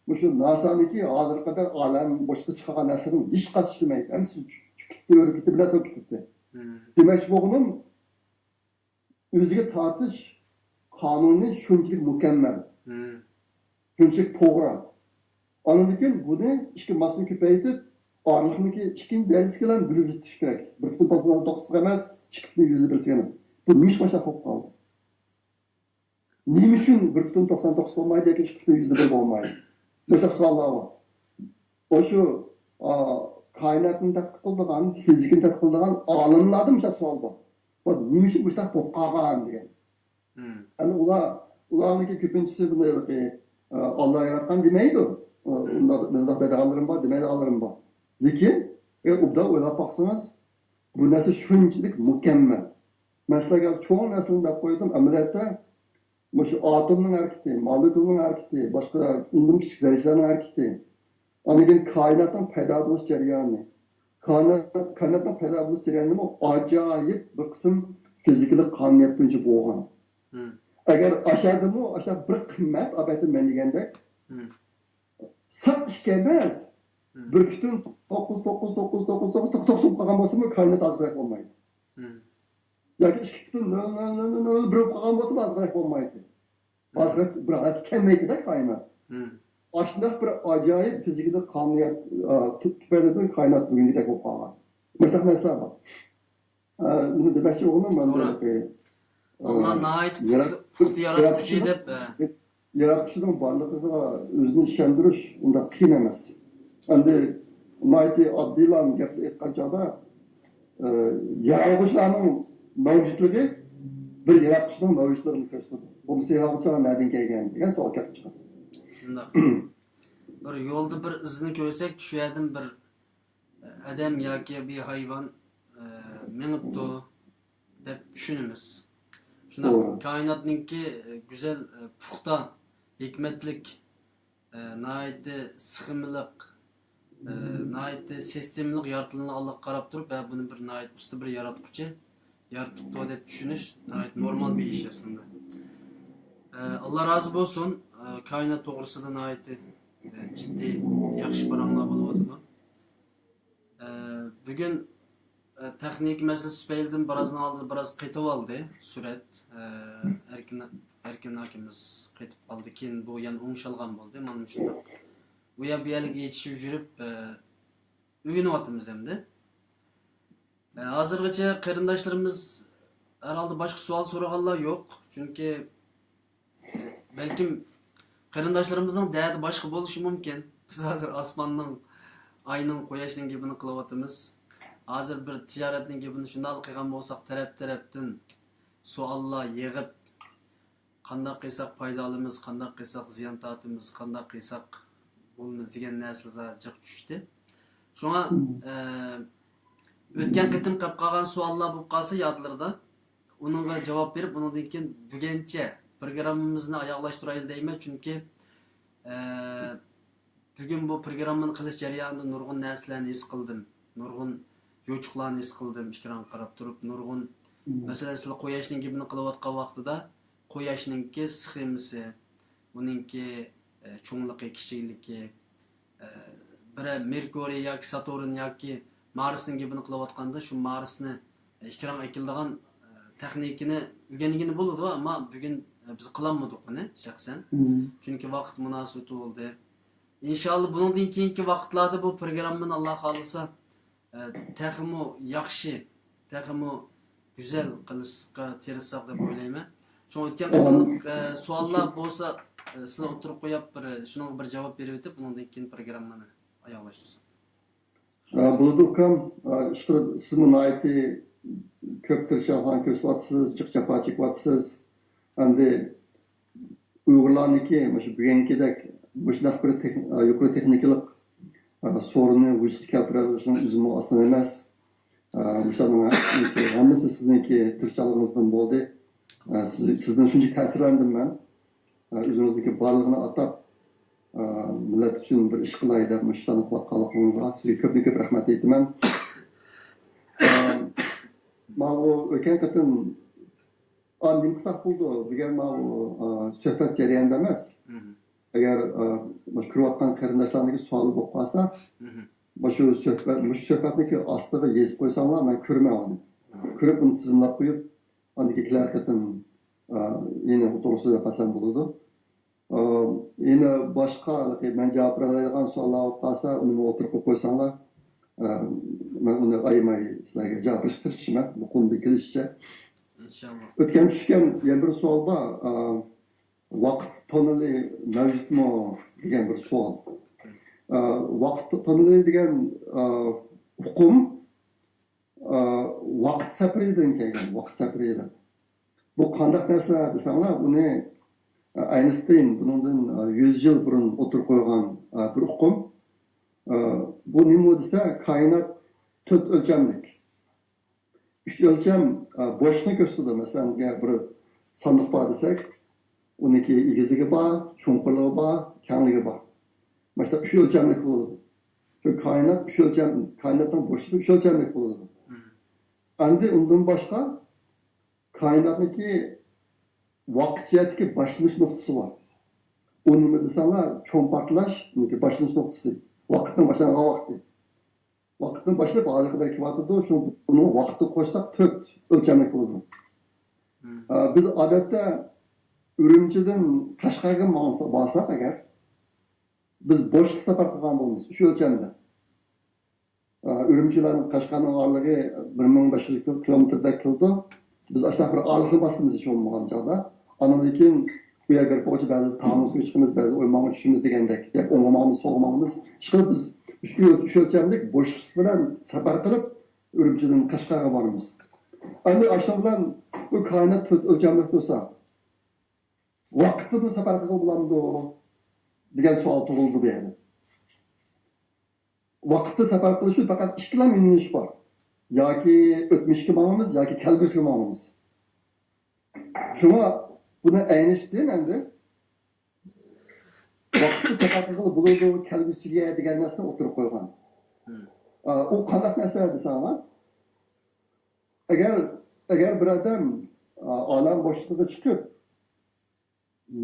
مۇشۇ ناسانىڭكى ھازىرغا قەدەر ئالەم بوشلۇققا چىقارغان نەرسىلىرىنىڭ ھېچقايسىسى چۈشمەيتتى. ھەممىسى چۈشۈپ كېتىتتى، ئۆرۈپ كېتىتتى، بىلەن سوۋۇپ كېتىتتى. دېمەكچى بولغىنىم، ئۆزىگە تارتىش قانۇنى شۇنچىلىك مۇكەممەل، شۇنچىلىك توغرا. ئاندىن كېيىن بۇنى ئىككى ماسسىنى كۆپەيتىپ، ئارىلىقنىڭكى ئىككىنچى دەرىجىسى بىلەن بۆلۈپ ئۆتۈش كېرەك. بىر پۈتۈن توقسان توققۇزغا ئەمەس، ئىككى پۈتۈن يۈزدە بىرسىگە ئەمەس. بۇ نېمە ئىش باشلاپ قويۇپ قالدى؟ نېمە ئۈچۈن بىر پۈتۈن توقسان توققۇز بولمايدۇ ياكى ئىككى پۈتۈن يۈزدە بىر بولمايدۇ؟ مۇشۇنداق سوئاللار بار. ئاشۇ، ئا، كائىناتنى تەتقىق قىلىدىغان، فىزىكىنى تەتقىق قىلىدىغان ئالىملاردىن مۇشۇنداق سوئال بار. بۇ نېمە ئۈچۈن مۇشۇنداق بولۇپ قالغان دېگەن. ئەمدى ئۇلار، ئۇلارنىڭكى كۆپىنچىسى بۇنى، ئا، ئاللا ياراتقان دېمەيدۇ. ئا، ئۇنداق، مۇنداق دەيدىغانلىرىم بار، دېمەيدىغانلىرىم بار. لېكىن، ئە، ئوبدان ئويلاپ باقسىڭىز، بۇ نەرسە شۇنچىلىك مۇكەممەل. مەسىلەن، چوڭ نەرسىنى دەپ قويدۇم، ئەمەلىيەتتە مۇشۇ ئاتومنىڭ ھەرىكىتى، مولېكۇلنىڭ ھەرىكىتى، باشقا ئۇندىن كىچىك زەررىچىلەرنىڭ ھەرىكىتى، ئاندىن كېيىن كائىناتنىڭ پەيدا بولۇش جەريانى، كائىنات، كائىناتنىڭ پەيدا بولۇش جەريانىمۇ ئاجايىپ بىر قىسىم فىزىكىلىق قانۇنىيەت بويىچە بولغان. ئەگەر ئاشۇ يەردىمۇ ئاشۇنداق بىر قىممەت، ئەلۋەتتە مەن دېگەندەك، ساق ئىككى ئەمەس، بىر پۈتۈن توققۇز توققۇز توققۇز توققۇز توققۇز توققۇز بولۇپ قالغان بولسىمۇ، كائىنات ئازراق بولمايدۇ. ياكى ئىككى پۈتۈن نۆل نۆل نۆل نۆل بىر بولۇپ قالغان بولسىمۇ، ئازراق بولمايتتى. ئازراق بىر ھالەتكە كەلمەيتتى-دە كائىنات. ئاشۇنداق بىر ئاجايىپ فىزىكىدا قانۇنىيەت، ئا، تۈ-، تۈپەيلىدىن كائىنات بۈگۈنگىدەك بولۇپ قالغان. مۇشۇنداق نەرسىلەر بار. ئا، نېمە دېمەكچى بولغىنىم، مەن توغرا. بۇ، ئا، ئاللا ناھايىتى يارات-، پۇختا ياراتقۇچى ياراتقۇچىنىڭ، دەپ، ئە. ياراتقۇچىنىڭ بارلىقىغا ئۆزىنى ئىشەندۈرۈش ئۇنداق قىيىن ئەمەس. ئەمدى ناھايىتى ئاددىيلا گەپنى ئېيتقان چاغدا، ئە، يارالغۇچىلارنىڭ مەۋجۇتلۇقى بىر ياراتقۇچىنىڭ مەۋجۇتلۇقىنى كۆرسىتىدۇ. بولمىسا يارالغۇچىلار نەدىن كەلگەن دېگەن سوئال كېلىپ چىقىدۇ. شۇنداق. بىر يولدا بىر ئىزنى كۆرسەك، شۇ يەردىن بىر ئادەم ياكى بىر ھايۋان، ئە، مېڭىپتۇ دەپ چۈشىنىمىز. شۇنداق، توغرا. كائىناتنىڭكى، ئە، گۈزەل، ئە، پۇختا، ھېكمەتلىك، ئە، ناھايىتى سخېمىلىق، ئە، ناھايىتى سىستېمىلىق يارىتىلغانلىقىغا قاراپ تۇرۇپ، ھە، بۇنى بىر ناھايىتى ئۇستا بىر ياراتقۇچى يارىتىپتۇ دەپ چۈشىنىش ناھايىتى نورمال بىر ئىش ئەسلىندە. ئە، ئاللا رازى بولسۇن، ئە، كائىنات توغرىسىدا ناھايىتى، ئە، جىددىي ياخشى پاراڭلار بولۇۋاتىدۇ. ئە، بۈگۈن، ئە، تېخنىكا مەسىلىسى تۈپەيلىدىن بىرازنىڭ ئالدىدا بىراز قېتىۋالدى سۈرەت. ئە، ئەركىن، ئەركىن ئاكىمىز قېتىپ قالدى. كېيىن بۇ يەنە ئوڭشالغان بولدى. مانا مۇشۇنداق. ئۇ يەر بۇ يەرلىك يېتىشىپ يۈرۈپ، ئە، ئۆگىنىۋاتىمىز ئەمدى. ئە، ھازىرغىچە قېرىنداشلىرىمىز ھەرھالدا باشقا سوئال سورىغانلار يوق. چۈنكى بەلكىم قېرىنداشلىرىمىزنىڭ دەردى باشقا بولۇشى مۇمكىن. بىز ھازىر ئاسماننىڭ، ئاينىڭ، قۇياشنىڭ گېپىنى قىلىۋاتىمىز. ھازىر بىر تىجارەتنىڭ گېپىنى شۇنداق قىلغان بولساق، تەرەپ-تەرەپتىن سوئاللار يېغىپ، قانداق قىلساق پايدا ئالىمىز، قانداق قىلساق زىيان تارتىمىز، قانداق قىلساق بولىمىز دېگەن نەرسىلەر جىق چۈشتى. شۇڭا، ئە، ئۆتكەن قېتىم قېلىپ قالغان سوئاللار بولۇپ قالسا يادلىرىدا، ئۇنىڭغا جاۋاب بېرىپ، ئۇنىڭدىن كېيىن بۈگۈنچە پروگراممىمىزنى ئاياغلاشتۇرايلى دەيمەن. چۈنكى، ئە، بۈگۈن بۇ پروگراممىنى قىلىش جەريانىدا نۇرغۇن نەرسىلەرنى ھېس قىلدىم. نۇرغۇن يوچۇقلارنى ھېس قىلدىم، ئېكرانغا قاراپ تۇرۇپ. نۇرغۇن، مەسىلەن، سىلەر قۇياشنىڭ گېپىنى قىلىۋاتقان ۋاقتىدا قۇياشنىڭكى سخېمىسى، ئۇنىڭكى، ئە، چوڭلۇقى، كىچىكلىكى، ئە، بىرەر مېركۇرىي ياكى ساتۇرن ياكى مارسنىڭ گېپىنى قىلىۋاتقاندا، شۇ مارسنى ئېكرانغا ئەكېلىدىغان، ئە، تېخنىكىنى ئۆگەنگىلى بولىدۇ، ئەمما بۈگۈن، ئە، بىز قىلالمىدۇق ئۇنى شەخسەن. چۈنكى ۋاقىت مۇناسىۋىتى بولدى. ئىنشاللا بۇنىڭدىن كېيىنكى ۋاقىتلاردا بۇ پروگراممىنى ئاللا خالىسا، ئە، تېخىمۇ ياخشى، تېخىمۇ گۈزەل قىلىشقا تىرىشساق دەپ ئويلايمەن. شۇڭا ئۆتكەن قېتىملىق، ئە، سوئاللار بولسا، ئە، سىلەر ئوتتۇرىغا قويۇپ، بىر، شۇنىڭغا بىر جاۋاب بېرىۋېتىپ، ئۇنىڭدىن كېيىن پروگراممىنى ئاياغلاشتۇرساق. ئە، بولىدۇ ئۇكام. ئە، ئىشقىلىپ سىزمۇ ناھايىتى كۆپ تىرىشچانلىق كۆرسىتىۋاتىسىز، جىق جاپا چېكىۋاتىسىز. ئەمدى ئۇيغۇرلارنىڭكى مۇشۇ بۈگۈنكىدەك مۇشۇنداق بىر تېخ-، يۇقىرى تېخنىكىلىق، ئە، سورۇننى ۋۇجۇدقا كەلتۈرەلىشىنىڭ ئۆزىمۇ ئاسان ئەمەس. ئە، مۇشۇلارنىڭ ھەممىسى سىزنىڭكى تىرىشچانلىقىڭىزدىن بولدى. ئە، سىز، سىزدىن شۇنچە تەسىرلەندىم مەن. ئە، ئۆزىڭىزنىڭكى بارلىقىنى ئاتاپ، ئە، مىللەت ئۈچۈن بىر ئىش قىلاي دەپ مۇشۇ ئىشلارنى قىلىۋاتقانلىقىڭىزغا سىزگە كۆپتىن كۆپ رەھمەت ئېيتىمەن. ئە، ماۋۇ ئۆتكەن قېتىم ئا، نېمە قىلساق بولىدۇ دېگەن ماۋۇ، ئا، سۆھبەت جەريانىدا ئەمەس. ئەگەر، ئا، مۇشۇ كۆرۈۋاتقان قېرىنداشلارنىڭكى سوئالى بولۇپ قالسا، مۇشۇ سۆھبەت، مۇشۇ سۆھبەتنىڭكى ئاستىغا يېزىپ قويساڭلار، مەن كۆرىمەن ئۇنى. كۆرۈپ ئۇنى تىزىملاپ قويۇپ، ئاندىن كېيىن كېلەر قېتىم، ئا، يەنە توغرا سۆزلەپ قالسام بولىدۇ. ئا، يەنە باشقا مەن جاۋاب بېرەلەيدىغان سوئاللار بولۇپ قالسا، ئۇنىمۇ ئوتتۇرىغا قويۇپ قويساڭلار، ئا، مەن ئۇنى ئايىماي سىلەرگە جاۋاب بېرىشكە تىرىشىمەن، بۇ قولۇمدىن كېلىشىچە. ئىنشاللا. ئۆتكەن چۈشكەن يەنە بىر سوئال بار. ئا، ۋاقىت توننېلى مەۋجۇتمۇ دېگەن بىر سوئال. ئا، ۋاقىت توننېلى دېگەن، ئا، ئۇقۇم، ئا، ۋاقىت سەپىرىدىن كەلگەن، ۋاقىت سەپىرىدىن. بۇ قانداق نەرسىلەر دېسەڭلار، بۇنى، ئا، ئەينىستىين بۇنىڭدىن، ئا، يۈز يىل بۇرۇن ئوتتۇرىغا قويغان، ئا، بىر ئۇقۇم. ئا، بۇ نېمە دېسە، كائىنات تۆت ئۆلچەملىك. ئۈچ ئۆلچەم، ئا، بوشلۇقنى كۆرسىتىدۇ. مەسىلەن، ئەگەر بىر ساندۇق بار دېسەك، ئۇنىڭكى ئېگىزلىكى بار، چوڭقۇرلۇقى بار، كەڭلىكى بار. مانا شۇنداق ئۈچ ئۆلچەملىك بولىدۇ. چۈنكى كائىنات ئۈچ ئۆلچەم، كائىناتنىڭ بوشلۇقى ئۈچ ئۆلچەملىك بولىدۇ. ئەمدى ئۇندىن باشقا كائىناتنىڭكى ۋاقىت جەھەتتىكى باشلىنىش نۇقتىسى بار. ئۇ نېمە دېسەڭلار، چوڭ پارتلاش، باشلىنىش نۇقتىسى. ۋاقىتنىڭ باشلانغان ۋاقتى. ۋاقىتتىن باشلاپ ھازىرغا قەدەر كېلىۋاتىدۇ، شۇ ئۇنىڭ ۋاقتىغا قوشساق تۆت ئۆلچەملىك بولىدۇ. ئا، بىز ئادەتتە ئۈرۈمچىدىن قەشقەرگە ماڭسا-، بارساق ئەگەر، بىز بوشلۇقتا سەپەر قىلغان بولىمىز، ئۈچ ئۆلچەمدە. ئا، ئۈرۈمچى بىلەن قەشقەرنىڭ ئارىلىقى بىر مىڭ بەش يۈز كىلومېتىردەك كېلىدۇ. بىز ئاشۇنداق بىر ئارىلىقنى باسىمىز ھېچ بولمىغان چاغدا. ئاندىن كېيىن بۇ يەرگە بېرىپ بولغۇچە بەزى تاغنىڭ ئۈستىگە چىقىمىز، بەزى ئويمانغا چۈشىمىز دېگەندەك. ياكى ئوڭغا ماڭىمىز، سولغا ماڭىمىز. ئىشقىلىپ بىز ئۈچ ئۆلچەملىك بوشلۇق بىلەن سەپەر قىلىپ، ئۈرۈمچىدىن قەشقەرگە بارىمىز. ئەمدى ئاشۇنىڭ بىلەن بۇ كائىنات تۆت ئۆلچەملىك تۇرسا، ۋاقىتتىمۇ سەپەر قىلغىلى بولامدۇ دېگەن سوئال تۇغۇلىدۇ بۇ يەردە. ۋاقىتتا سەپەر قىلىشتا پەقەت ئىككىلا يۆنىلىش بار. ياكى ئۆتمۈشكە ماڭىمىز، ياكى كەلگۈسىگە ماڭىمىز. شۇڭا بۇنى ئەينىشتىن ئەمدى ۋاقىتتا سەپەر قىلغىلى بولىدۇ، كەلگۈسىگە دېگەن نەرسىنى ئوتتۇرىغا قويغان. ئا، ئۇ قانداق نەرسە دېسەڭلار، ئەگەر، ئەگەر بىر ئادەم، ئا، ئالەم بوشلۇقىغا چىقىپ،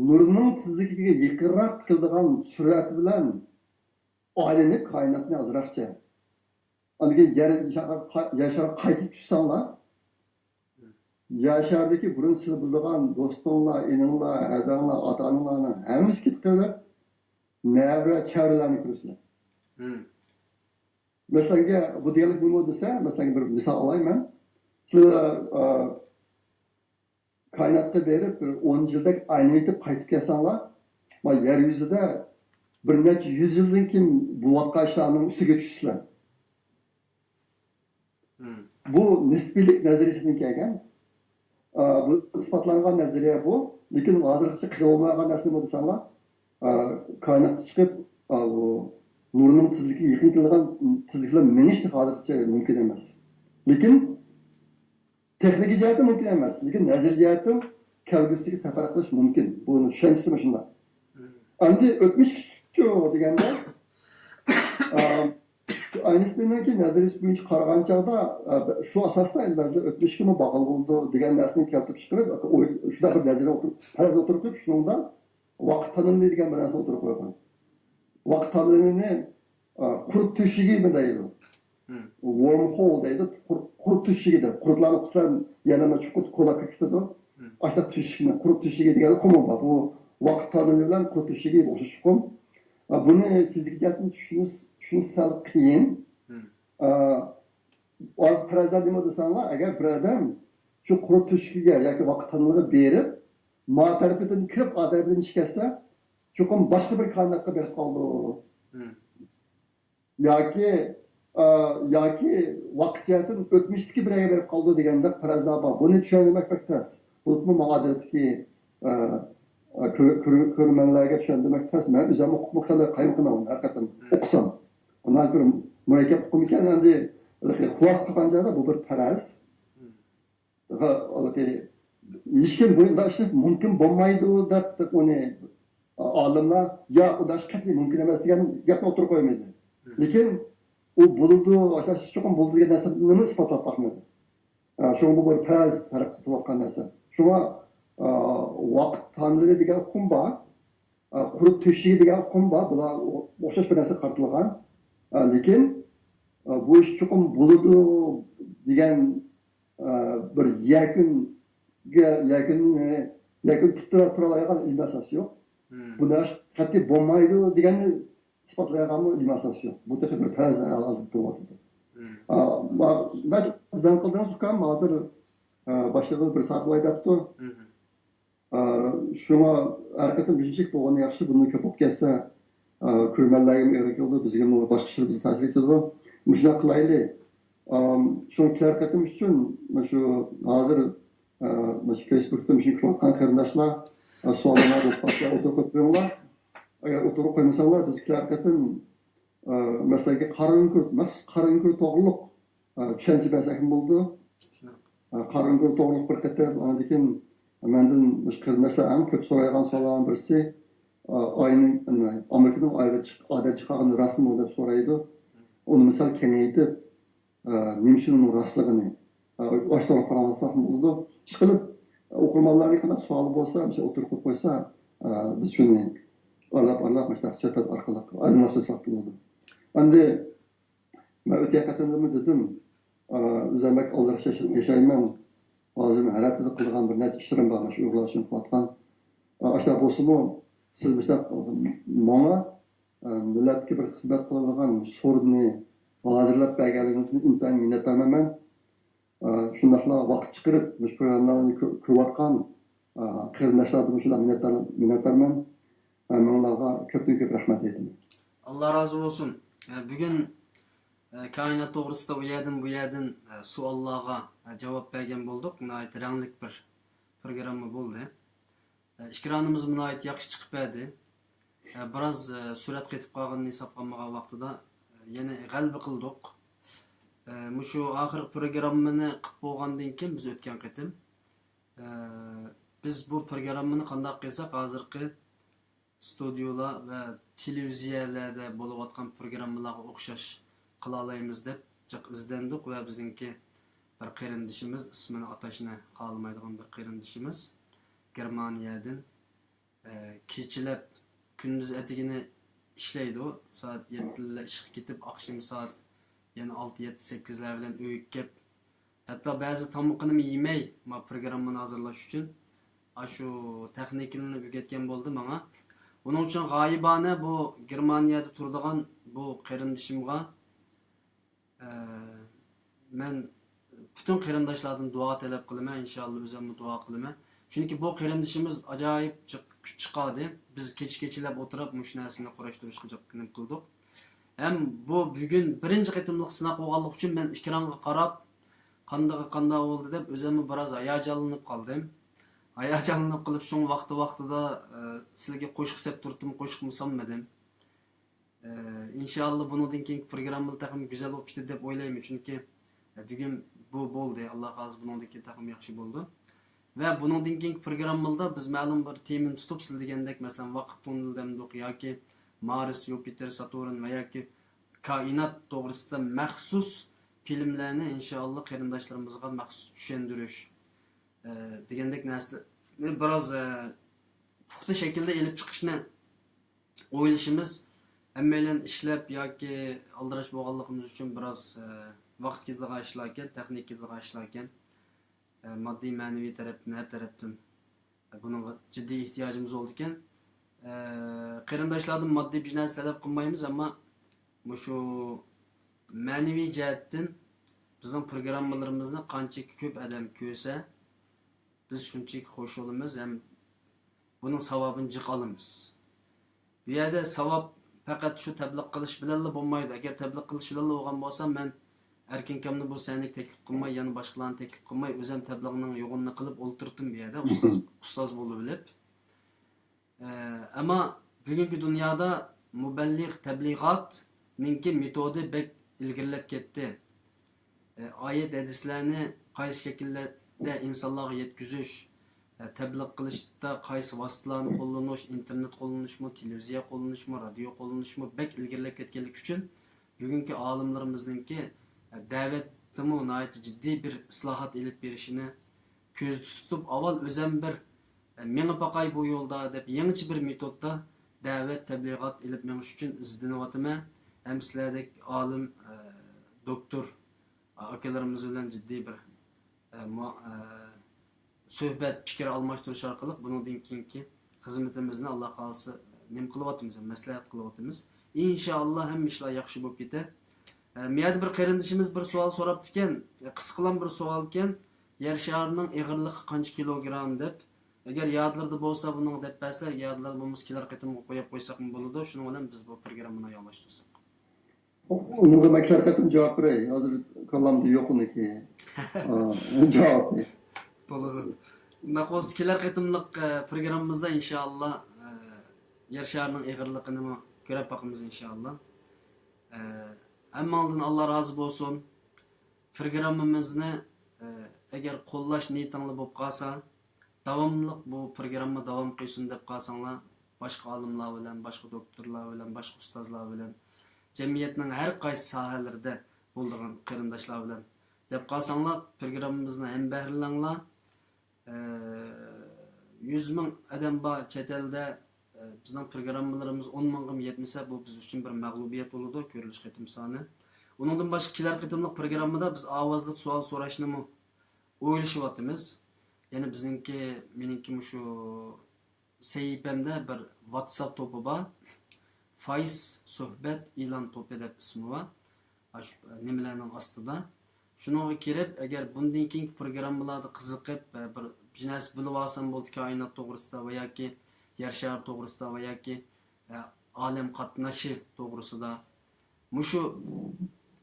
نۇرنىڭ تېزلىكىگە يېقىنراق كېلىدىغان سۈرئەت بىلەن ئايلىنىپ، كائىناتنى ئازراقچە، ئاندىن كېيىن يەر، يەر شارغا قايتىپ چۈشسەڭلار، يەر شارىدىكى بۇرۇن سىلى بىلىدىغان دوستۇڭلار، ئىنىڭلار، ھەدەڭلار، ئاتا-ئانىلارنىڭ ھەممىسى كېتىپ قېلىپ، نەۋرە، چەۋرىلەرنى كۆرىسىلەر. مەسىلەنگە، بۇ دېگەنلىك نېمە دېسە، مەسىلەنگە بىر مىسال ئالاي مەن. سىلەر، ئا، كائىناتقا بېرىپ، بىر ئون يىلدەك ئايلىنىۋېتىپ قايتىپ كەلسەڭلار، ما يەر يۈزىدە بىر نەچچە يۈز يىلدىن كېيىن بولۇۋاتقان ئىشلارنىڭ ئۈستىگە چۈشىسىلەر. بۇ نىسپىيلىك نەزەرىيىسىدىن كەلگەن. ئا، بۇ ئىسپاتلانغان نەزەرىيە بۇ. لېكىن ھازىرغىچە قىلىۋالمايدىغان نەرسە نېمە دېسەڭلار، ئا، كائىناتقا چىقىپ، ئا، بۇ نۇرنىڭ تېزلىكىگە يېقىن كېلىدىغان تېزلىك بىلەن مېڭىش ھازىرغىچە مۇمكىن ئەمەس. لېكىن تېخنىكا جەھەتتىن مۇمكىن ئەمەس، لېكىن نەزەرىي جەھەتتىن كەلگۈسىگە سەپەر قىلىش مۇمكىن. بۇنى چۈشەنچىسى مۇشۇنداق. ئەمدى ئۆتمۈشچۇ دېگەندە، ئا، ئاينىشتىننىڭكى نەزەرىيىسى بويىچە قارىغان چاغدا، ئا، شۇ ئاساستا ئەمدى بەزىلەر ئۆتمۈشكىمۇ باغلىق بولىدۇ دېگەن نەرسىنى كەلتۈرۈپ چىقىرىپ، شۇنداق بىر نەزەرىيە ئوتتۇرىغا، پەرەز ئوتتۇرىغا قويۇپ، شۇنىڭدا ۋاقىت تانىلى دېگەن بىر نەرسە ئوتتۇرىغا قويغان. ۋاقىت تانىلىنى، ئا، قۇرت تۆشۈكى دەيدۇ. ھىم. Wormhole دەيدۇ. قۇر-، قۇرت تۆشۈكى دەپ. قۇرتلارنى ئۇقسىلەر يەنە چوقۇم كولاپ كېتىدۇ. ھىم. ئاشۇنداق تۆشۈكنى، قۇرت تۆشۈكى دېگەن ئۇقۇم بار. بۇ ۋاقىت تانىلى بىلەن قۇرت تۆشۈكى ئوخشاش ئۇقۇم. ئا، بۇنى فىزىكا جەھەتتىن چۈشىنىش، چۈشىنىش سەل قىيىن. ھىم. ئا، ھازىر پەرەزلەر نېمە دېسەڭلار، ئەگەر بىر ئادەم شۇ قۇرت تۆشۈكىگە ياكى ۋاقىت تانىلىغا بېرىپ، ما تەرىپىدىن كىرىپ، ئا تەرىپىدىن چىقىپ كەتسە، چوقۇم باشقا بىر كائىناتقا بېرىپ قالىدۇ. ھىم. ياكى، ئا، ياكى ۋاقىت جەھەتتىن ئۆتمۈشتىكى بىر يەرگە بېرىپ قالىدۇ دېگەندەك پەرەزلەر بار. بۇنى چۈشەندۈرمەك بەك تەس. بولۇپمۇ ماڭا ئادەتتىكى، ئا، ئا، كۆر-، كۆر-، كۆرۈرمەنلەرگە چۈشەندۈرمەك تەس. مەن ئۆزۈممۇ ئۇقۇپمۇ قىلالماي قايمىقىمەن ھەر قېتىم ئوقۇسام. بۇ ناھايىتى بىر مۇرەككەپ ئۇقۇم ئىكەن. ئەمدى خۇلاسە قىلغان چاغدا بۇ بىر پەرەز. ھېلىقى ھېچكىم بۇنداق ئىشنى مۇمكىن بولمايدۇ دەپ، دەپ ئۇنى ئالىملار يا ئۇنداق ئىش قەتئىي مۇمكىن ئەمەس دېگەن گەپنى ئوتتۇرىغا قويمىدى. لېكىن ئۇ بولىدۇ، ئاشۇنداق ئىش چوقۇم بولىدۇ دېگەن نەرسىنى ئىسپاتلاپ باقمىدى. ئا، شۇڭا بۇ بىر پەرەز تەرەققىي قىلىۋاتقان نەرسە. شۇڭا، ئا، ۋاقىت تانىلى دېگەن ئۇقۇم بار. ئا، قۇرت تۆشۈكى دېگەن ئۇقۇم بار. بۇلار ئوخشاش بىر نەرسىگە قارىتىلغان. ئا، لېكىن، ئا، بۇ ئىش چوقۇم بولىدۇ دېگەن، ئا، بىر يەكۈنگە، يەكۈن، يەكۈن پۈتتۈرۈپ تۇرالايدىغان ئىلمىي ئاساس يوق. بۇ نەرسە قەتئىي بولمايدۇ دېگەننى ئىسپاتلايدىغانمۇ ئىلمىي ئاساس يوق. بۇ تېخى بىر پەرەز ھالدا تۇرۇۋاتىدۇ. ئا، ما-، بەك دەڭ قىلدىڭىز ئۇكام، ھازىر، ئا، باشلىغىلى بىر سائەت بولاي دەپتۇ. ئا، شۇڭا ھەر قېتىم بىر يىلچىك بولغىنى ياخشى، بۇندىن كۆپ بولۇپ كەتسە، ئا، كۆرۈرمەنلەرگىمۇ ئېغىر كېلىدۇ، بىزگىمۇ باشقا ئىشلىرىمىزنى تەسىر يېتىدۇ. مۇشۇنداق قىلايلى. ئام، شۇ كېلەر قېتىم ئۈچۈن مۇشۇ ھازىر، ئا، مۇشۇ فېيسبۇكتا مۇشۇنى كۆرۈۋاتقان قېرىنداشلار، ئا، سوئاللارنى ئوتتۇرىغا قويۇپ بېرىڭلار. ئەگەر ئوتتۇرىغا قويمىساڭلار، بىز كېلەر قېتىم، ئا، مەسىلەنكى قارا ئۆڭكۈر، مەخسۇس قارا ئۆڭكۈر توغرۇلۇق، ئا، چۈشەنچە بەرسەكمۇ بولىدۇ. ئا، قارا ئۆڭكۈر توغرۇلۇق بىر قېتىم، ئاندىن كېيىن مەندىن مۇشۇ قېرىنداشلار ئەڭ كۆپ سورايدىغان سوئاللارنىڭ بىرسى، ئا، ئاينىڭ، نېمە، ئامېرىكىنىڭ ئايغا چىق-، ئادەم چىقارغىنى راستمۇ دەپ سورايدۇ. ئۇنى مىسال كېڭەيتىپ، ئا، نېمە ئۈچۈن ئۇنىڭ راستلىقىنى، ئا، ئاشۇ توغرا قارىۋالساقمۇ بولىدۇ. ئىشقىلىپ، ئوقۇرمانلارنىڭ قانداق سوئالى بولسا، مۇشۇ ئوتتۇرىغا قويۇپ قويسا، ئا، بىز شۇنى ئارىلاپ، ئارىلاپ مۇشۇنداق سۆھبەت ئارقىلىق ئايدىڭلاشتۇرساق بولىدۇ. ئەمدى مەن ئۆتكەن قېتىمدىمۇ دېدىم، ئا، ئۆزۈم بەك ئالدىراش ياشا-، ياشايمەن. ھازىر مەن ھەر ھەپتىدە قىلىدىغان بىر نەچچە ئىشلىرىم بار، مانا شۇ ئۇيغۇرلار ئۈچۈن قىلىۋاتقان. ئا، ئاشۇنداق بولسىمۇ، سىز مۇشۇنداق ماڭا ئە، مىللەتكە بىر خىزمەت قىلىدىغان سورۇننى ھازىرلاپ بەرگەنلىكىڭىزدىن ئىنتايىن مىننەتدارمەن مەن. ئە، شۇنداقلا ۋاقىت چىقىرىپ مۇشۇ پروگراممىلارنى كۆ-، كۆرۈۋاتقان، ئە، قېرىنداشلاردىن شۇنداق مىننەتدار، مىننەتدارمەن. ھەممىڭلارغا كۆپتىن كۆپ رەھمەت ئېيتىمەن. ئاللا رازى بولسۇن. ئە، بۈگۈن، ئە، كائىنات توغرىسىدا ئۇ يەردىن، بۇ يەردىن، ئە، سوئاللارغا، ئە، جاۋاب بەرگەن بولدۇق. ناھايىتى رەڭلىك بىر پروگرامما بولدى. ئە، ئىكرانىمىز ناھايىتى ياخشى چىقىپ بەردى. ئە، بىراز، ئە، سۈرئەت قېتىپ قالغىنىنى ھېسابقا ئالمىغان ۋاقتىدا، ئە، يەنە غەلىبە قىلدۇق. ئە، مۇشۇ ئاخىرقى پروگراممىنى قىلىپ بولغاندىن كېيىن بىز ئۆتكەن قېتىم، ئە، بىز بۇ پروگراممىنى قانداق قىلساق ھازىرقى ستۇدىيولار ۋە تېلېۋىزىيەلەردە بولۇۋاتقان پروگراممىلارغا ئوخشاش قىلالايمىز دەپ جىق ئىزدەندۇق ۋە بىزنىڭكى بىر قېرىندىشىمىز، ئىسمىنى ئاتاشنى خالىمايدىغان بىر قېرىندىشىمىز گېرمانىيەدىن، ئە، كېچىلەپ كۈندۈز ئەتىگىنى ئىشلەيدۇ. سائەت يەتتىدە ئىشقا كېتىپ، ئاخشىمى سائەت يەنە ئالتە، يەتتە، سەككىزلەر بىلەن ئۆيگە كەپ، ھەتتا بەزى تامىقىنىمۇ يېمەي، ما پروگراممىنى ھازىرلاش ئۈچۈن ئاشۇ تېخنىكىلارنى ئۆگەتكەن بولدى ماڭا. ئۇنىڭ ئۈچۈن غايىبانە بۇ گېرمانىيەدە تۇرىدىغان بۇ قېرىندىشىمغا، ئە، مەن پۈتۈن قېرىنداشلاردىن دۇئا تەلەپ قىلىمەن، ئىنشائاللا ئۆزۈممۇ دۇئا قىلىمەن. چۈنكى بۇ قېرىندىشىمىز ئاجايىپ جىق كۈچ چىقاردى. بىز كېچە-كېچىلەپ ئولتۇرۇپ مۇشۇ نەرسىنى قۇراشتۇرۇشقا جىق نېمە قىلدۇق. ھەم بۇ بۈگۈن بىرىنچى قېتىملىق سىناق بولغانلىقى ئۈچۈن مەن ئېكرانغا قاراپ، قاندىقى قانداق بولدى دەپ ئۆزۈممۇ بىراز ھاياجانلىنىپ قالدىم. ھاياجانلىنىپ قېلىپ، شۇڭا ۋاقتى-ۋاقتىدا، ئە، سىلەرگە قوشۇق سەپ تۇرۇپتىمۇ، قوشۇقمۇ سالمىدىم. ئە، ئىنشائاللا بۇنىڭدىن كېيىنكى پروگراممىلار تېخىمۇ گۈزەل بولۇپ كېتىدۇ دەپ ئويلايمەن، چۈنكى، ئە، بۈگۈن بۇ بولدى، ئاللا خالىسا بۇنىڭدىن كېيىن تېخىمۇ ياخشى بولىدۇ. ۋە بۇنىڭدىن كېيىنكى پروگراممىلاردا بىز مەلۇم بىر تېمىنى تۇتۇپ، سىلەر دېگەندەك، مەسىلەن، ۋاقىت توننېلى دەمدۇق ياكى مارس، يۇپىتېر، ساتۇرن ۋە ياكى كائىنات توغرىسىدا مەخسۇس فىلىملەرنى ئىنشائاللا قېرىنداشلىرىمىزغا مەخسۇس چۈشەندۈرۈش، ئە، دېگەندەك نەرسىلەرنى بىراز، ئە، پۇختا شەكىلدە ئېلىپ چىقىشنى ئويلىشىمىز. ھەممەيلەن ئىشلەپ ياكى ئالدىراش بولغانلىقىمىز ئۈچۈن بىراز، ئە، ۋاقىت كېتىدىغان ئىشلاركەن، تېخنىكا كېتىدىغان ئىشلاركەن. ئە، ماددىي، مەنىۋى تەرەپتىن، ھەر تەرەپتىن بۇنىڭغا جىددىي ئېھتىياجىمىز بولىدىكەن. ئە، قېرىنداشلاردىن ماددىي بىر نەرسە تەلەپ قىلمايمىز، ئەمما مۇشۇ مەنىۋى جەھەتتىن بىزنىڭ پروگراممىلىرىمىزنى قانچىكى كۆپ ئادەم كۆرسە، بىز شۇنچىكى خوش بولىمىز ھەم بۇنىڭ ساۋابىنى جىق ئالىمىز. بۇ يەردە ساۋاب پەقەت شۇ تەبلىغ قىلىش بىلەنلا بولمايدۇ. ئەگەر تەبلىغ قىلىش بىلەنلا بولغان بولسا، مەن ئەركىنكامنى بۇ سەھنىگە تەكلىپ قىلماي، يەنە باشقىلارنى تەكلىپ قىلماي، ئۆزۈم تەبلىغنىڭ يوغىنىنى قىلىپ ئولتۇرتتۇم بۇ يەردە، ئۇستاز، ئۇستاز بولۇۋېلىپ. ئە، ئەمما بۈگۈنكى دۇنيادا مۇبەللىغ، تەبلىغاتنىڭكى مېتودى بەك ئىلگىرىلەپ كەتتى. ئايەت ھەدىسلەرنى قايسى شەكىللەردە ئىنسانلارغا يەتكۈزۈش، تەبلىغ قىلىشتا قايسى ۋاسىتىلارنى قوللىنىش، ئىنتېرنېت قوللىنىشمۇ، تېلېۋىزىيە قوللىنىشمۇ، رادىيو قوللىنىشمۇ بەك ئىلگىرىلەپ كەتكەنلىكى ئۈچۈن، بۈگۈنكى ئالىملىرىمىزنىڭكى دەۋەتتىمۇ ناھايىتى جىددىي بىر ئىسلاھات ئېلىپ بېرىشىنى كۆزدە تۇتۇپ، ئاۋۋال ئۆزۈم بىر، ئە، مېڭىپ باقاي بۇ يولدا دەپ، يېڭىچە بىر مېتودتا دەۋەت، تەبلىغات ئېلىپ مېڭىش ئۈچۈن ئىزدىنىۋاتىمەن. ھەم سىلەردەك ئالىم، ئە، دوكتور، ئە، ئاكىلىرىمىز بىلەن جىددىي بىر، ئە، مۇ-، ئە، سۆھبەت، پىكىر ئالماشتۇرۇش ئارقىلىق بۇنىڭدىن كېيىنكى خىزمىتىمىزنى، ئاللا خالىسا، نېمە قىلىۋاتىمىز، مەسلىھەت قىلىۋاتىمىز. ئىنشائاللا، ھەممە ئىشلار ياخشى بولۇپ كېتە. ئە، مۇ يەردە بىر قېرىندىشىمىز بىر سوئال سوراپتىكەن، قىسقىلام بىر سوئالكەن، يەر شارىنىڭ ئېغىرلىقى قانچە كىلوگرام دەپ. ئەگەر يادلىرىدا بولسا بۇنىڭغا دەپ بەرسە، يادلىرىدا بولمىسا كېلەر قېتىمغا قويۇپ قويساقمۇ بولىدۇ. شۇنىڭ بىلەن بىز بۇ پروگراممىنى ئاياغلاشتۇرساق. ئۇنىڭغا مەن كېلەر قېتىم جاۋاب بېرەي. ھازىر كاللامدا يوق ئۇنىڭكى، ئا، جاۋابى. بولىدۇ. ئۇنداق بولسا كېلەر قېتىملىق، ئە، پروگراممىمىزدا ئىنشائاللا، ئە، يەر شارىنىڭ ئېغىرلىقىنىمۇ كۆرۈپ باقىمىز ئىنشائاللا. ئە، ھەممىڭلاردىن ئاللا رازى بولسۇن. پروگراممىمىزنى، ئە، ئەگەر قوللاش نىيىتىڭلار بولۇپ قالسا، داۋاملىق بۇ پروگرامما داۋام قىلسۇن دەپ قالساڭلار، باشقا ئالىملار بىلەن، باشقا دوكتورلار بىلەن، باشقا ئۇستازلار بىلەن، جەمئىيەتنىڭ ھەر قايسى ساھەلىرىدە بولىدىغان قېرىنداشلار بىلەن دەپ قالساڭلار، پروگراممىمىزنى ھەمبەھىرلەڭلار. ئە، يۈز مىڭ ئادەم بار چەت ئەلدە، ئە، بىزنىڭ پروگراممىلىرىمىز ئون مىڭغىمۇ يەتمىسە، بۇ بىز ئۈچۈن بىر مەغلۇبىيەت بولىدۇ، كۆرۈلۈش قېتىم سانى. ئۇنىڭدىن باشقا كېلەر قېتىملىق پروگراممىدا بىز ئاۋازلىق سوئال سوراشنىمۇ ئويلىشىۋاتىمىز. يەنى بىزنىڭكى، مېنىڭكى مۇشۇ سەھىپەمدە بىر ۋاتساپ توپى بار. فايس سۆھبەت ئېلان توپى دەپ ئىسمى بار. ئاشۇ نېمىلەرنىڭ ئاستىدا. شۇنىڭغا كىرىپ، ئەگەر بۇندىن كېيىنكى پروگراممىلاردا قىزىقىپ، بىر، بىر نەرسە بىلىۋالسام بولدى كائىنات توغرىسىدا ۋە ياكى يەر شارى توغرىسىدا ۋە ياكى ئالەم قاتنىشى توغرىسىدا، مۇشۇ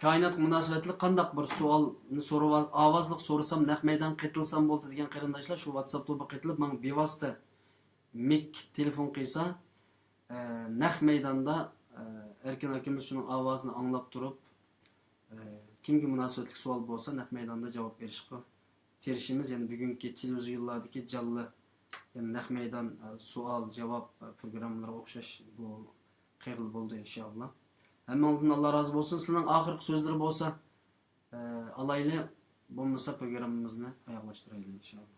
كائىناتقا مۇناسىۋەتلىك قانداق بىر سوئالنى سورىۋال-، ئاۋازلىق سورىسام، نەق مەيدانغا قېتىلسام بولدى دېگەن قېرىنداشلار شۇ ۋاتساپ توپىغا قېتىلىپ، ماڭا بىۋاسىتە مىك تېلېفون قىلسا، ئە، نەق مەيداندا، ئە، ئەركىن ئاكىمىز شۇنىڭ ئاۋازىنى ئاڭلاپ تۇرۇپ، ئە، كىمگە مۇناسىۋەتلىك سوئال بولسا، نەق مەيداندا جاۋاب بېرىشقا تىرىشىمىز. يەنى بۈگۈنكى تېلېۋىزىيونلاردىكى جانلى، يەنى نەق مەيدان، ئە، سوئال، جاۋاب، ئە، پروگراممىلىرىغا ئوخشاش بۇ قىلغىلى بولىدۇ، ئىنشائاللا. ھەممىڭلاردىن ئاللا رازى بولسۇن. سىلەرنىڭ ئاخىرقى سۆزلىرى بولسا، ئالايلى، بولمىسا پروگراممىمىزنى ئاياغلاشتۇرايلى، ئىنشائاللا.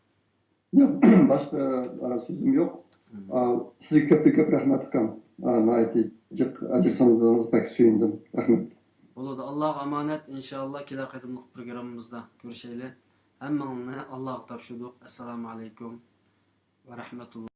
ياق، باشقا، ئا، سۆزۈم يوق. مم. ئا، سىزگە كۆپتىن كۆپ رەھمەت، ئۇكام. ئا، ناھايىتى جىق ئەجىر سانىدىڭىز، بەك سۆيۈندۈم. رەھمەت. بولىدۇ، ئاللاغا ئامانەت، ئىنشائاللا كېلەر قېتىملىق پروگراممىمىزدا كۆرۈشەيلى. ھەممىڭلارنى ئاللاغا تاپشۇردۇق. ئەسسالامۇ ئەلەيكۇم ۋە رەھمەتۇللا.